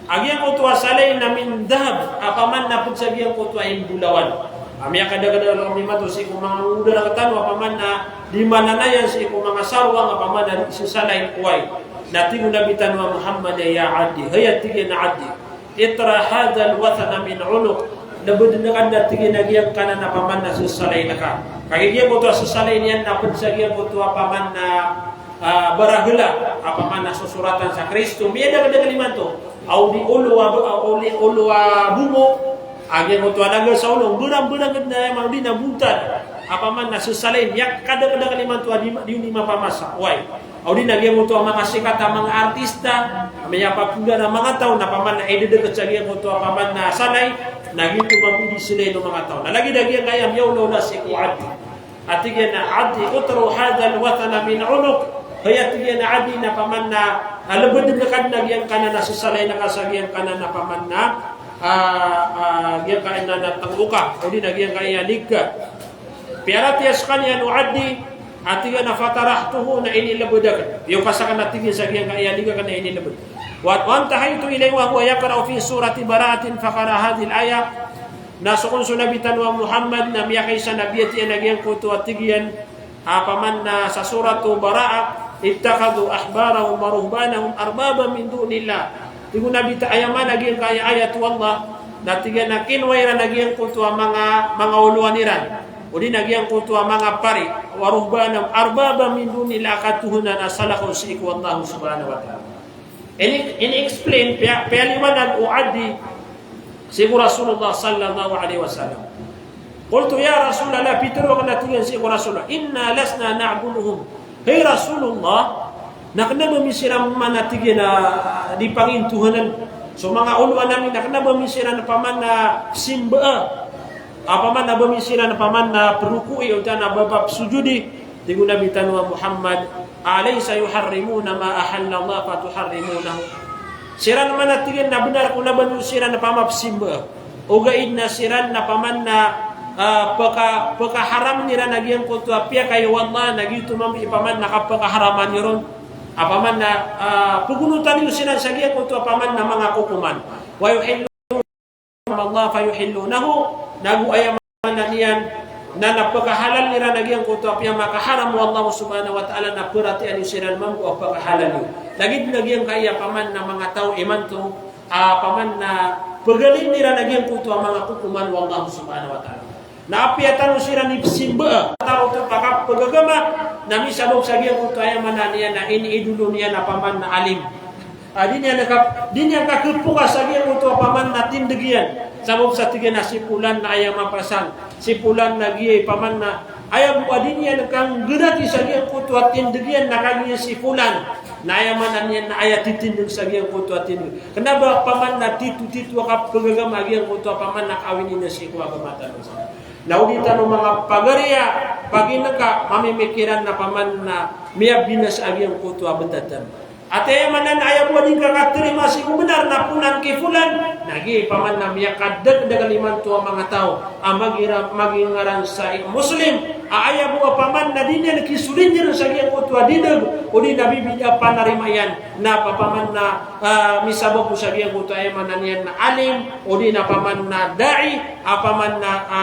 A giyangkoto a salay na min dhahab, a paman na pd sa giyangkoto a imbolawan. A miyakadakadakl ami mato sii ko manga oda rktano, a paman na di mananayan sii ko manga sarwang, a paman na di sisalayn, oway. Na tig o Nabi tano a Muhammad a, "Ya Adi," hay a tig iyan a Adi, "itra hadhal wathana min unuq." Lbdn ka dn a tig iyan a giyangkanan a paman na sisalayn ka. Kagiya giyangkoto a sisalayn iyan na pd sa giyangkoto a paman na, ah, barahla, a paman na sosoratan sa Kristo. Miyadakdakl imanto. Aw di olo a, aw di olo a bongo. A giyangkoto a naga sa olo, mbarang, mbarang ka dn a aya maana odi na bontad. A paman na sisalayn, miyakadakdakl imanto a di ma-, di on di mapamasa. Oway. Odi na giyangkoto a manga sikat a manga artista, a miyapapopular a manga taw na paman na idadakl sa giyangkoto a paman na salay, na giyoto mambo i di silayn o manga taw. Na lagid a giyangkaya miyaolaola sii ko Adi. A tig iyan a Adi, "Utru hadhal wathana min unuq." Hay a tig iyan a Adi na paman na, a, lbdn ka dn a giyangkanan a sisalayn ka sa giyangkanan a paman na, a, a, giyangkanan a tngo ka, odi na giyangkaya lig ka. Piyaratiyaya skaniyan o Adi, a tig iyan a fatarahtuhu na inilbd akn. Iyo ka sakn a tig iyan sa giyangkaya lig akn na inilbd. Wa, wantahaytu ilayhi wa huwa yaqra'u fi surati Bara'atin faqara'a hadhil ayah. Na so kon so Nabi tano a Muhammad na miyakaisa na biyatiya a giyangkoto a tig iyan, a paman na sa surat o Bara'ah, "Ittakhadhu ahbarahum wa ruhbanahum arbaba min dunillah." Tig o Nabi ta aya maana giyangkaya ayat o Allah, na tig iyan a kinowa iran a giyangkoto a manga, manga olowan iran. Odi na giyangkoto a manga pari, "wa ruhbanahum arbaba min dunillah," a katohanan a salakaw sii ko Allah subhanahu wa ta'ala. Ini, ini-explain, piya-, piyaliwanag o Adi sii ko Rasulullah sallallahu alaihi wasallam. Qultu, "Ya Rasulallah," pitharo akn a tig iyan sii ko Rasulullah, "inna lasna na'buduhum." Hay Rasulullah, na kna ba mi siran man a tig iyan a di pangintohanan so manga olowan ami, na kna ba mi siran paman a simba, a paman a ba mi siran paman a prokoi, o tig iyan a ba, ba psojodi. Tig o Nabi tano a Muhammad, "Alaysa yuharrimuna ma ahallallah fatuharrimunahu?" Siran man a tig iyan na bnar ko na ba niyo siran pamapsimba. Ogaid na siran na paman na, ah, paka-, pakaharam iran a giyangkoto a piyakay o Allah, na giyoto mambo i paman na kapakaharaman iyo ron. A paman na, ah, pagonotan iyo siran sa giyangkoto a paman na manga kokoman. Wa yuhillu Allah fayuhillunahu, nago aya maana niyan, Na, na pkahalal iran a giyangkoto a piyamakaharam o Allah subhanahu wa ta'ala, na paratiyayaan iyo siran mambo a pkahalal iyo. Lagid na giyangkaya paman na manga taw imanto, a, paman na pgalin iran a giyangkoto a manga kokoman o Allah subhanahu wa ta'ala. Na apiya tano siran ipsimba, taro to pakapagagama, na misabap sa giyangkoto a aya maana niyan na inidolo niyan a paman na alim. A, di niyan ka, di niyan kakhapokas a giyangkoto a paman na tindg iyan. Sabap sa tig iyan a si polan na aya mapasang, si polan na giya i paman na aya bo a di niyan kanggnati sa giyangkoto a tindg iyan na kagiya si polan. Na aya maana niyan na aya titindg sa giyangkoto a tindg. Kna ba paman na tito-tito a kapagagama a giyangkoto a paman na kawini na sii ko agama tano. Na o di tano manga pagariya, paginka, mamimikiran na paman na miyabinasa a giyangkoto a btad tano. Ati aya maana na aya bo a di ngka katarima sii ko bnar na polan ki polan, na giya i paman na miyakadakdakl imanto a manga taw a magira, magingaran sa i Muslim, a aya bo a paman na di niyan kisolindir sa giyangkoto a didg, o di na bibida a panarima iyan, na paman na, a, misabap sa giyangkoto a aya maana niyan na alim, o di na paman na da'i, a paman na, a,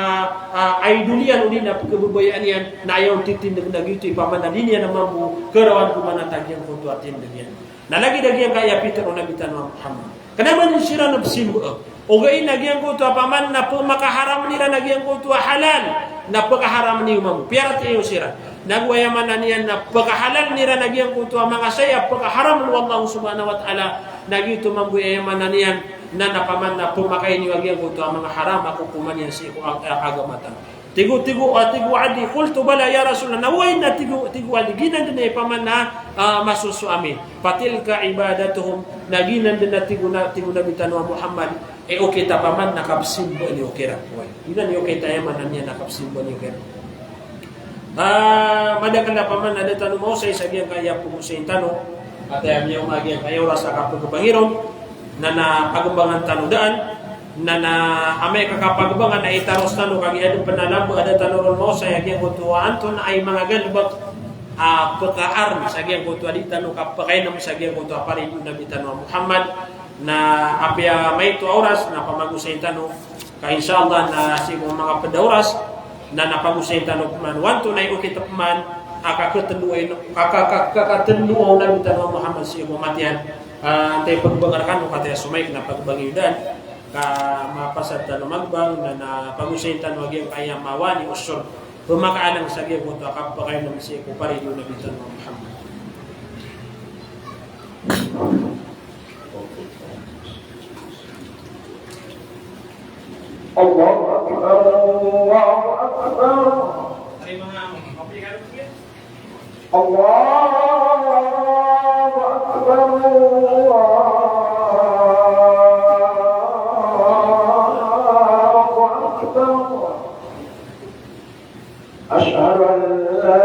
a, idol iyan, o di na pkhababayaan iyan, na aya on titindg na giyoto i paman na di niyan mambo karawan ko manatag giyangkoto a tindg iyan. Na lagid a giyangkaya pitharo o Nabi tano a Muhammad. Kna ba niyo siran psimba. Ogaid na giyangkoto a paman na pmakaharam iran a giyangkoto a halal, na pkaharam iyo mambo. Piyaratiyaya iyo siran. Nago aya maana niyan na pkahalal iran a giyangkoto a manga saya pkaharam o Allah subhanahu wa ta'ala. Na giyoto mambo aya maana niyan na, na paman na pmakaini iyo a giyangkoto a manga haram a kokoman iyan sii ko ag-, a-, agama tano. Tig o, tig o, a, tig o Adi, "Qultu bala ya Rasulullah." Na oway na tig o, tig o Adi, giyanan dn i paman na, a, masoso ami. "Fatilka ibadatuhum." Na giyanan dn a tig o na, tig o Nabi tano a Muhammad, i okit a paman na kapsimba niyo kiran. Oway. Giyanan i okit a aya maana niyan na kapsimba niyo kiran. A, madakl a paman na da tano maosay sa giyangkaya pgosayn tano. Ati aya miyaoma a giyangkaya oras a kapagbangi ron. Na, na pagbangan tano daan. Na, na amay ka kapagbangan na itaros tano kagiya adn pn a lamba a da tano ron maosay a giyangkoto a antonaa i manga galbk a pkaarm sa giyangkoto a di tano kapakainm sa giyangkoto a parid o Nabi tano a Muhammad. Na apiya maito a oras na pamagosayn tano. Ka insha Allah na sii ko manga pd a oras na, na pagosayn tano pman o antonaa i okit a pman a kakatlo a, a ka-, ka-, kakatlo o Nabi tano a Muhammad sii ko matiyan. A, antaa i pagbangan rkano, kataya so mic na pagbangi daan. Ka mapasad tano magbang na, na pagosayn tano a giyangkaya mawani usur. Pmakaalang sa giyangkoto a kapakainm sii ko parid o Nabi tano a Muhammad. Allahu Akbar, Allahu Akbar. Allahu Akbar, Allahu Akbar. Ashhadu an la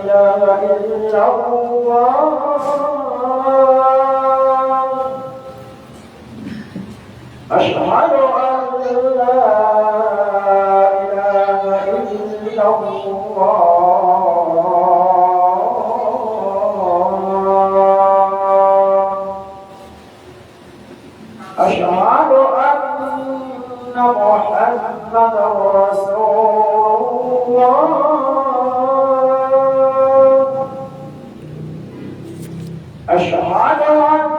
ilaha illallah. Ashhadu an la ilaha illallah. Ashhadu anna Muhammadan Rasulullah. Ashhadu anna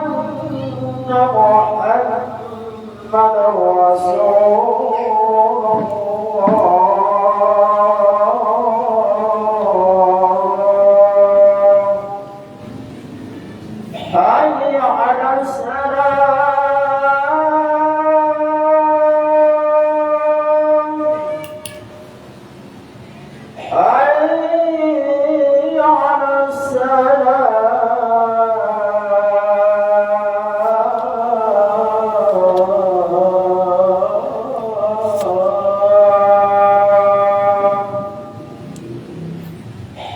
Muhammadan Rasulullah. Hayya alas salah. Hayya alas salah.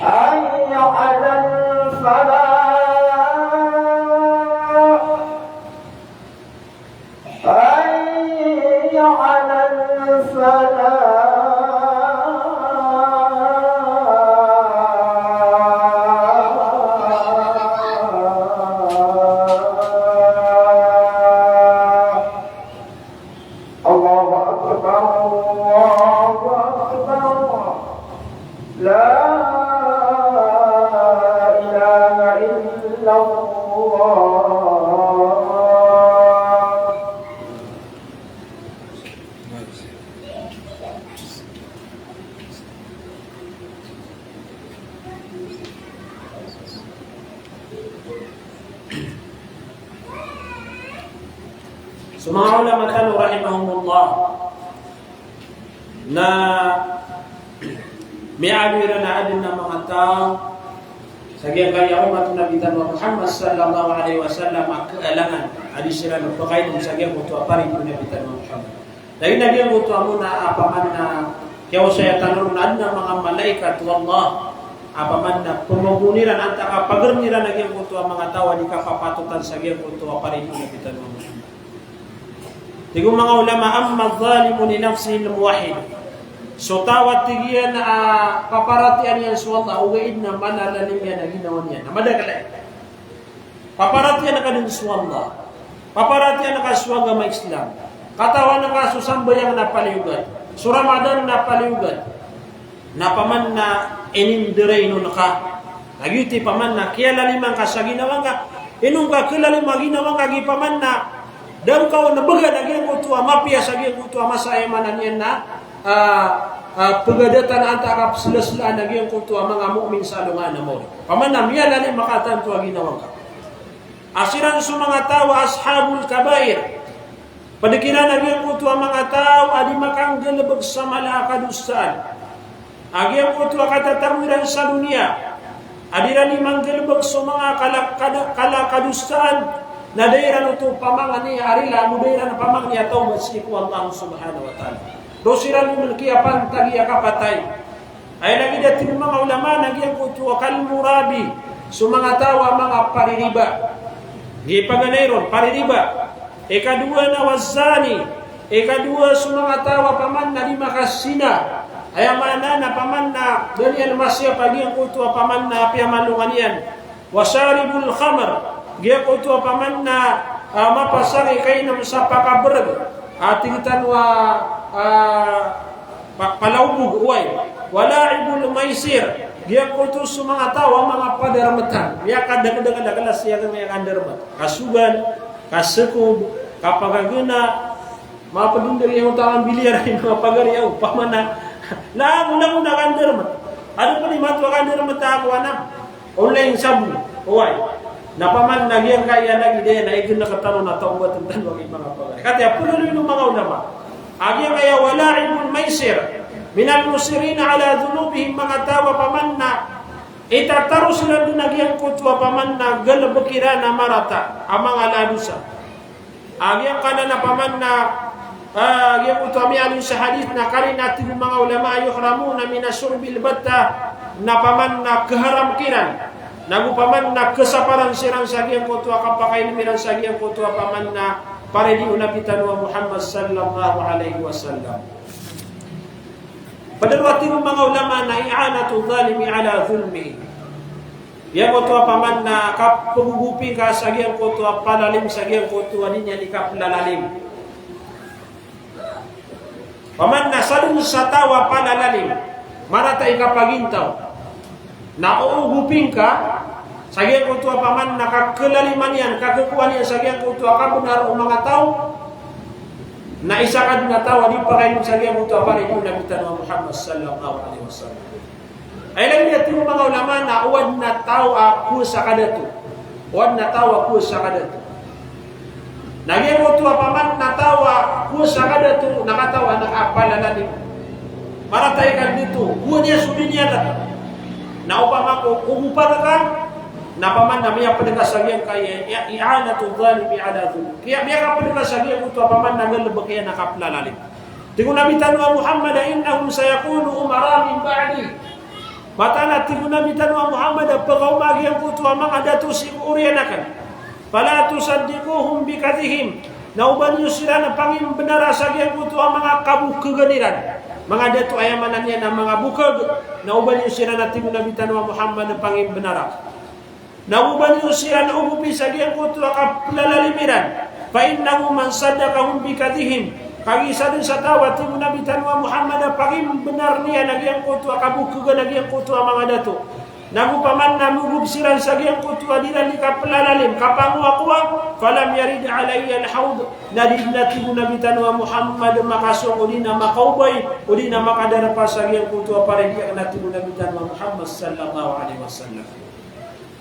Hayya alal falah. Hayya alal falah. Allahu Akbar. So manga ulama tano rahimahumullah na miyaaloy iran a adn a manga taw sa giyangkaya ummat o Nabi tano a Muhammad sallallahu alaihi wasallam a kaalangan a di siran pkainom sa giyangkoto a parid o Nabi tano a Muhammad. Lagid na giyangkoto a mona a paman na kiyaosaya tano ron na adn a manga malaikat o Allah a paman na pmogoni ran antaa ka pagrn iran a giyangkoto a manga taw a di kapapatotan sa giyangkoto a parid o Nabi tano a Muhammad. Tig o manga ulama, "Amma adh-dhalimu li nafsihi al-muwahhid." So taw a tig iyan a paparatiyayaan iyan so Allah, ogaid na malalalim iyan a ginawa niyan, na madakl iyan. Paparatiyayaan ka dn so Allah. Paparatiyayaan ka so agama Islam. Katawan ka so sambayang na paliyogat. So Ramadan na paliyogat. Na paman na inindiray on ka. Lagid i paman na kiyalalima ngka sa ginawa ngka. Ino ngka khalalima a ginawa ngka, gi paman na da ngka on bgan a giyangkoto a mapiya sa giyangkoto a masa a aya maana niyan na, ah, ah, pgadatan antaa ka pzlaslaan a giyangkoto a manga mu'min sa alongan a mawri. Paman na miyalalima ka tanto a ginawa ngka. A siran so manga taw a ashabul kabair. Pd kiran a giyangkoto a manga taw a di makanggalbk sa mala a kadosaan. A giyangkoto a katatago iran sa doniya a di iran di manggalbk so manga kala, kada, kala kadosaan, na da iran oto pamangni a rila, mo da iran pamangni a tawbat sii ko Allah subhanahu wa ta'ala. Roo siran on kiyapantagi a kapatay. Aya lagid a tig o manga ulama na giyangkoto a kal murabi, so manga taw a manga paririba. Di paganay ron, paririba. Ikadowa na waz zani. Ikadowa so manga taw a paman na di makazina. Aya maana na paman na da niyan masiyap a giyangkoto a paman na piyamalongan iyan. Wa sharibul khamr, giyangkoto a paman na, ah, mapasang i kainom sa pakabrg. A tig tano a, ah, pa, palawbog, oway. Wa la'ibul maisir, giyangkoto so manga taw a manga padarmtan. Miyakadakdakl a klasi a miyakadarmt. Kasogan, kasakob, kapakagana, mapd on dn giyangkoto a manga bilyar, manga pagari, opama na, langon, langon a kandarmt. Adn pn i mato a kandarmt a kowan a online sabong. Oway. Na paman na giyangkaya lagid iyan na ignk tano na tawbatn tano a giyangkaya pagari. Katii a ploloy o manga ulama a giyangkaya wa la'ibul maisir minal musirrina ala dhunubihim, manga taw a paman na itataros iran dn a giyangkoto a paman na galbk iran a marata a manga ala a dosa. A giyangkanan a paman na, ah, giyangkoto a miyaaloy sa hadith na karina a tig o manga ulama, yuhramuna min shurbil batta, na paman na khaharam kiran, nago paman na khasaparan siran sa giyangkoto a kapakainom iran sa giyangkoto a paman na parid o Nabi tano a Muhammad sallallahu alaihi wasallam. Pd a tig o manga ulama na i'anatu dhalimi ala dhulmihi. Giyangkoto a paman na kapagogoping ka sa giyangkoto a palalim sa giyangkoto a di niyan di kaplalalim. Paman na sadn sa taw a palalalim, marata i kapagintaw. Na oogoping ka sa giyangkoto a paman na kakhalaliman iyan, kakhakowa niyan sa giyangkoto a kabnar o manga taw, na isa ka dn a taw a di pakainom sa giyangkoto a parid o Nabi tano a Muhammad sallallahu alaihi wasallam. Aya lagid a tig o manga ulama na o adn a taw a kowa sa kadato. O adn a taw a kowa sa kadato. Na giyangkoto a paman na taw a kowa sa kadato na katawan a palalalim. Marata i kadato, kowa niyan so di niyan. Na opama ko ogopan ka, na paman na miyapd ka sa giyangkaya, i'anatu dhalimi ala dhulm. Kiya, miyakapd ka sa giyangkoto a paman na galbk iyan a kaplalalim. Tig o Nabi tano a Muhammad a, "Innahum sayakunu umara min ba'di." Mataan a tig o Nabi tano a Muhammad a pkaoma giyangkoto a manga dato sii ko oriyan akn. "Fala tusaddiquhum bikadhihim." Na oba niyo siran pangimbnara sa giyangkoto a manga kabokhagan iran. Manga dato, aya maana niyan a manga bokhag. Na oba niyo siran a tig o Nabi tano a Muhammad pangimbnara. Na oba niyo siran ogopi sa giyangkoto a kaplalalim iran. Fa innahu man saddaqahum bikadhihim. Kagiya sadn sa taw a tig o Nabi tano a Muhammad a pangimbnar iyan a giyangkoto a kabokhagan a giyangkoto a manga dato. Nago paman na mogop siran sa giyangkoto a di iran di kaplalalim, kapangowakowa, falam yarid alayya al-hawd. Na di dn a tig o Nabi tano a Muhammad makasong odi na makaobay, odi na makadarpa sa giyangkoto a parid akn a tig o Nabi tano a Muhammad sallallahu alaihi wasallam.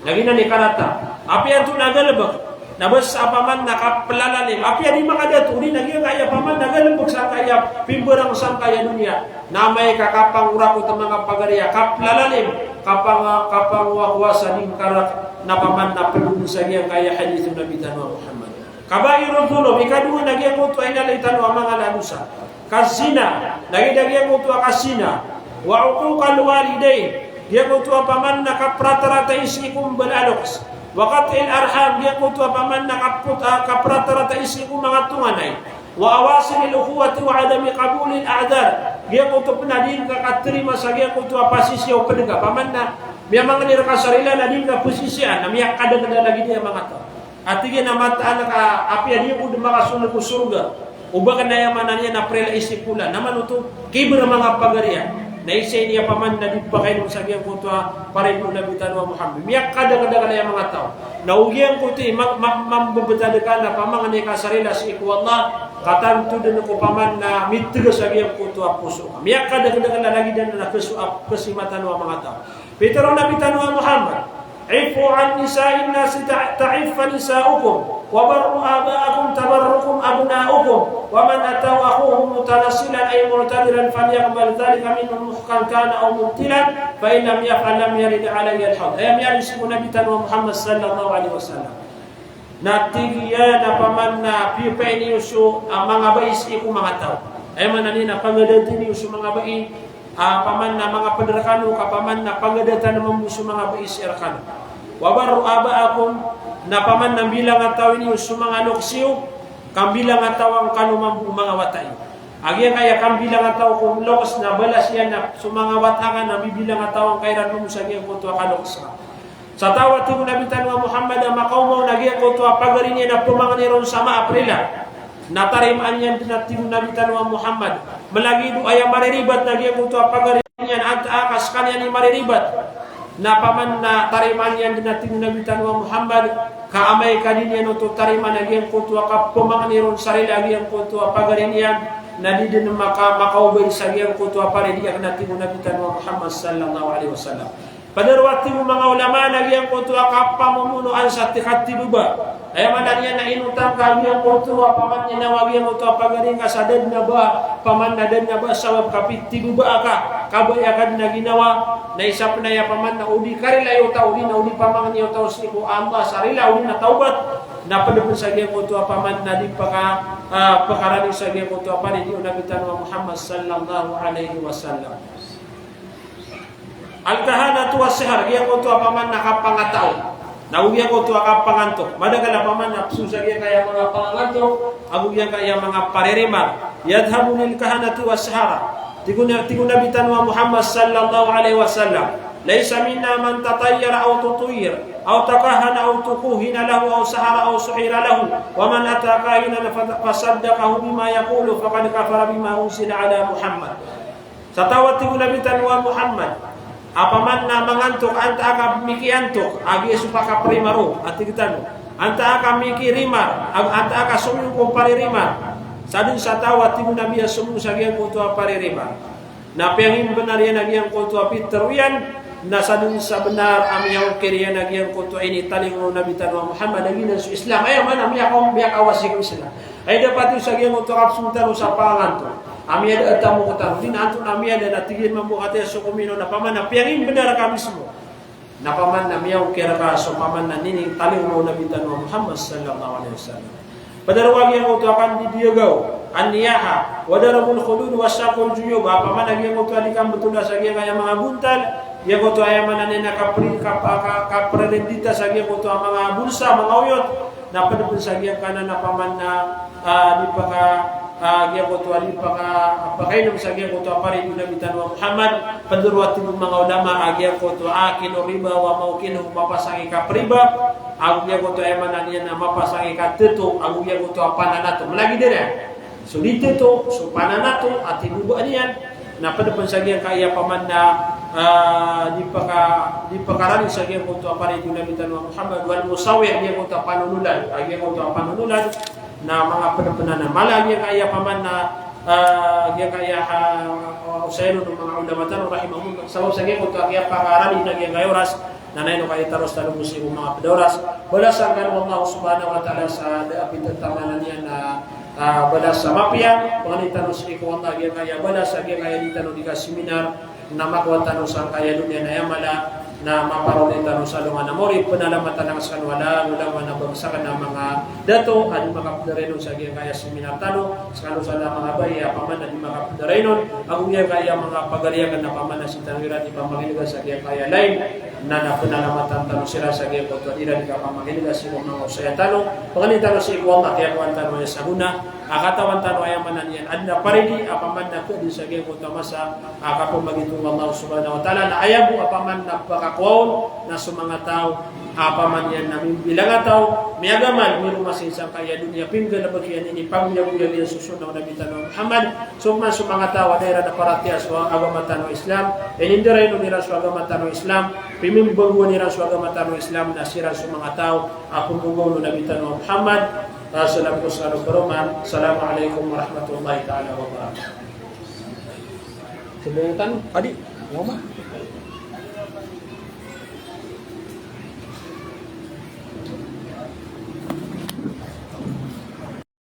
Na giyanan i karata. Apiya antonaa a galbk? Na bes a paman na kaplalalim. Apiya di makadato, di na giyangkaya paman na galebek sangkaya pimbarang sangkaya doniya. Na amay ka kapangorakot a manga pagari a kaplalalim, kapang-, kapangowakowa sa di ngka ra na paman na ped sa giyangkaya hadith o Nabi tano a Muhammad. Kaba'irudh dhunub, ikadowa na giyangkoto a inaloy tano a manga dosa. Kazina, lagid a giyangkoto a kazina. Wa uquqal walidayn, giyangkoto a paman na kapratarata i sii ko mbala a loks. Wa qat'il arham, giyangkoto a paman na kaput-, ah, kapratarata i sii ko manga tonganay. Wa wasilil ukhuwati wa adami qabulil a'dhar, giyangkoto pen a di ngka katerima sa giyangkoto a pasisiyaw ped ka, paman na miyamangni reka sa rila na di ngka pesisiyaan, na miyakadakeda lagid aya manga taw. A tig iyan a mataan ka apiya di ko den makasold ko sorga o ba ken aya maana niyan na prila i sii ko olan. Na mano oto, kiber a manga pagari iyan. Na isa ini a paman na di pakainom sa giyangkoto a paridi o Nabi tano a Muhammad. Miyakadakadakeda aya manga taw. Na o giyangkoto i ma-, ma-, mambebetad ka na pamangni ka sa rila sii ko Allah, katanto den ko paman na mitegas a giyangkoto a poso ka. Miyakadakadakeda lagid anan a keso-, a kesima tano a manga taw. Pitharo o Nabi tano a Muhammad, "Iffu an nisa'in nasi ta-, ta'iffa nisa'ukum, wa barru aba'akum tabarrukum abna'ukum, wa man atahu akhuhu mutanassilan ay mu'tadhiran falyaqbal dhalika minhu muhkan kana aw mubtilan, fa in lam yaf'al lam yarid alayya al-hawd." Aya miyaaloy sii ko Nabi tano a Muhammad sallallahu alaihi wasallam. Na tig iyan a paman na piyapaini iyo so, ah, manga bai sii ko manga taw. Aya maana niyan na pangadatin iyo so manga bai, ah, paman na manga ped rekano ka paman na pangadatan mambo so manga bai sii rekano. Wa barru aba'akum, na paman na mbilangatawi niyo so manga loks iyo, ka mbilangatawa ngkano mambo o manga wata iyo. A giyangkaya kambilangataw ko loks na balas iyan na so manga wata ka na mbibilangatawa ngka iran mambo sa giyangkoto a kaloks ka. Sa taw a tig o Nabi tano a Muhammad a makaoma on a giyangkoto a pagari niyan a pemangni ron sa maap rila, na tarimaan iyan den a tig o Nabi tano a Muhammad. Malagid o aya mariribat na giyangkoto a pagari niyan, antaa ka sekaniyan i mariribat, na paman na tarimaan iyan den a tig o Nabi tano a Muhammad, ka amay ka di niyan oto tarimaan a giyangkoto a kapemangni ron sa rila a giyangkoto a pagari niyan, na di den maka-, makaobay sa giyangkoto a paridi aken a tig o Nabi tano a Muhammad sallallahu alaihi wasallam. Ped a rowati o manga ulama na giyangkoto a kapamomonoan sa tig a tibaba. Aya maana niyan na inotang ka giyangkoto a paman ginawa giyangkoto a pagari ngka sa da den a ba, paman na da den a ba sabap ka pitibaba ka, kabaya ka den a ginawa, na isa pen aya paman na o di karila iyo taw, o di na o di pamangni iyo taw sii ko Allah sa rila, o di na tawbat, na ped pen sa giyangkoto a paman na di paka-, ah, pakarani sa giyangkoto a paridi o Nabi tano a Muhammad sallallahu alaihi wasallam. Al-kahanatu was-sihar, giyangkoto a paman na kapangataw. Na ago giyangkoto a kapangantok. Madakel a paman na peso sa giyangkaya manga pangangantok, ago giyangkaya manga paririmar. Yadhhabul kahanatu was-sahara. Tig o na-, tig o Nabi tano a Muhammad sallallahu alaihi wasallam, "Laysa minna man tatayyara aw tutayyara, aw takahhana aw tukuhhina lahu, aw sahara aw suhira lahu, wa man ata kahinan fa-, fasaddaqahu bima yaqulu, faqad kafara bima unzila ala Muhammad." Sa taw a tig o Nabi tano a Muhammad a paman na mangantok, antaa ka mikiantok, a giya so pakaprima ron, a tig tano. Antaa ka mikirimar, a-, antaa ka somiyong ko paririmar. Sa den sa taw a tig o Nabi a somiyong sa giyangkoto a paririmar, na piyangimbenar iyan a giyangkoto a pitharo iyan, na sa den sa benar a miyaokir iyan a giyangkoto a initalingoma o Nabi tano a Muhammad a giyanan so Islam. Aya maana miyaka-, miyakaawasi ko Islam. Ay dapat iyo sa giyangkoto a kapsong tano sa pangangantok. A miyada a tamok tano. Di na antonaa a miyada na tig iyan mambo a kataya so komino na paman na piyangimbenar ka mismo. Na paman na miyaokir ka so paman na ninitalingoma o Nabi tano a Muhammad sallallahu alaihi wasallam. Ped a rowati giyangkoto a kandidiyagaw, an-niyaha, wa darabul khudud wa shaqqul juyub. A paman na giyangkoto a di kambetoda sa giyangkaya manga bontal, giyangkoto a aya maana niyan na kapri-, kap-, ka-, kaprerendita sa giyangkoto a manga bolsa, manga oyot, na ped pen sa giyangkanan a paman na, ah, di paka-, ah, giyangkoto a di paka-, ah, pakainom sa giyangkoto a paridi o Nabi tano a Muhammad, ped a rowati o manga ulama a giyangkoto a akilur riba wa mukiluhu, mapasang i kapriba, ago giyangkoto a aya maana niyan na mapasang i kateto, ago giyangkoto a pananato. Malagid iran. So di teto, so pananato, a tibaba niyan, na ped pen sa giyangkaya paman na, ah, di paka-, di pakarani sa giyangkoto a paridi o Nabi tano a Muhammad, wal musawir, giyangkoto a panonolan, a giyangkoto a panonolan, na manga ped pen anan. Mala giyangkaya paman na, ah, giyangkaya, ah, osayan o manga ulama tano rahimahumullah, sabap sa giyangkoto a kiyapakarani na giyangkaya oras, na ino ka itaros tano sii ko manga ped a oras. Balasan kano o Allah subhanahu wa ta'ala sa da a pithamanan iyan a, ah, balas a mapiya. Pangnin tano sii ko Allah giyangkaya balas a giyangkaya di tano di kaseminar, na makowa tano sangkaya doniya na aya mala, na maparoli tano sa alongan a mawri. Panalamatan tano sa kano a langolangon a bangsa ka na manga dato a di makapndarainon sa giyangkaya seminar tano, sa kano sa manga bai a paman a di makapndarainon, ago giyangkaya manga pagariya ka na paman a sii tano iran di pamangilga sa giyangkaya live, na na panalamatan tano siran sa giyangkoto a di iran di kapamangilga sii ko manga osaya tano. Pangnin tano sii ko Allah, kiyakowan tano aya sagona a katawan tano, aya maana niyan, adn a paridi a paman na kadi sa giyangkoto a masa a kapamagitong o Allah subhanahu wa ta'ala, na aya bo a paman na pakakowa on na so manga taw a paman iyan na mimbilang a taw, miyagamal, miroma sii sangkaya doniya, pinggalbk iyan ini, pagmiyagoyag iyan so sunnah o Nabi tano Muhammad. So man so manga taw a da iran a paratiyaya so agama tano Islam, inindarainon iran so agama tano Islam, pimimbagoan iran so agama tano Islam, na siran so manga taw a pmbogoon o Nabi tano Muhammad. Ah, salam ko sa kano paroman. Assalamu alaikum warahmatullahi ta'ala wabarakatuh. Sabi tano, adi, ngoma.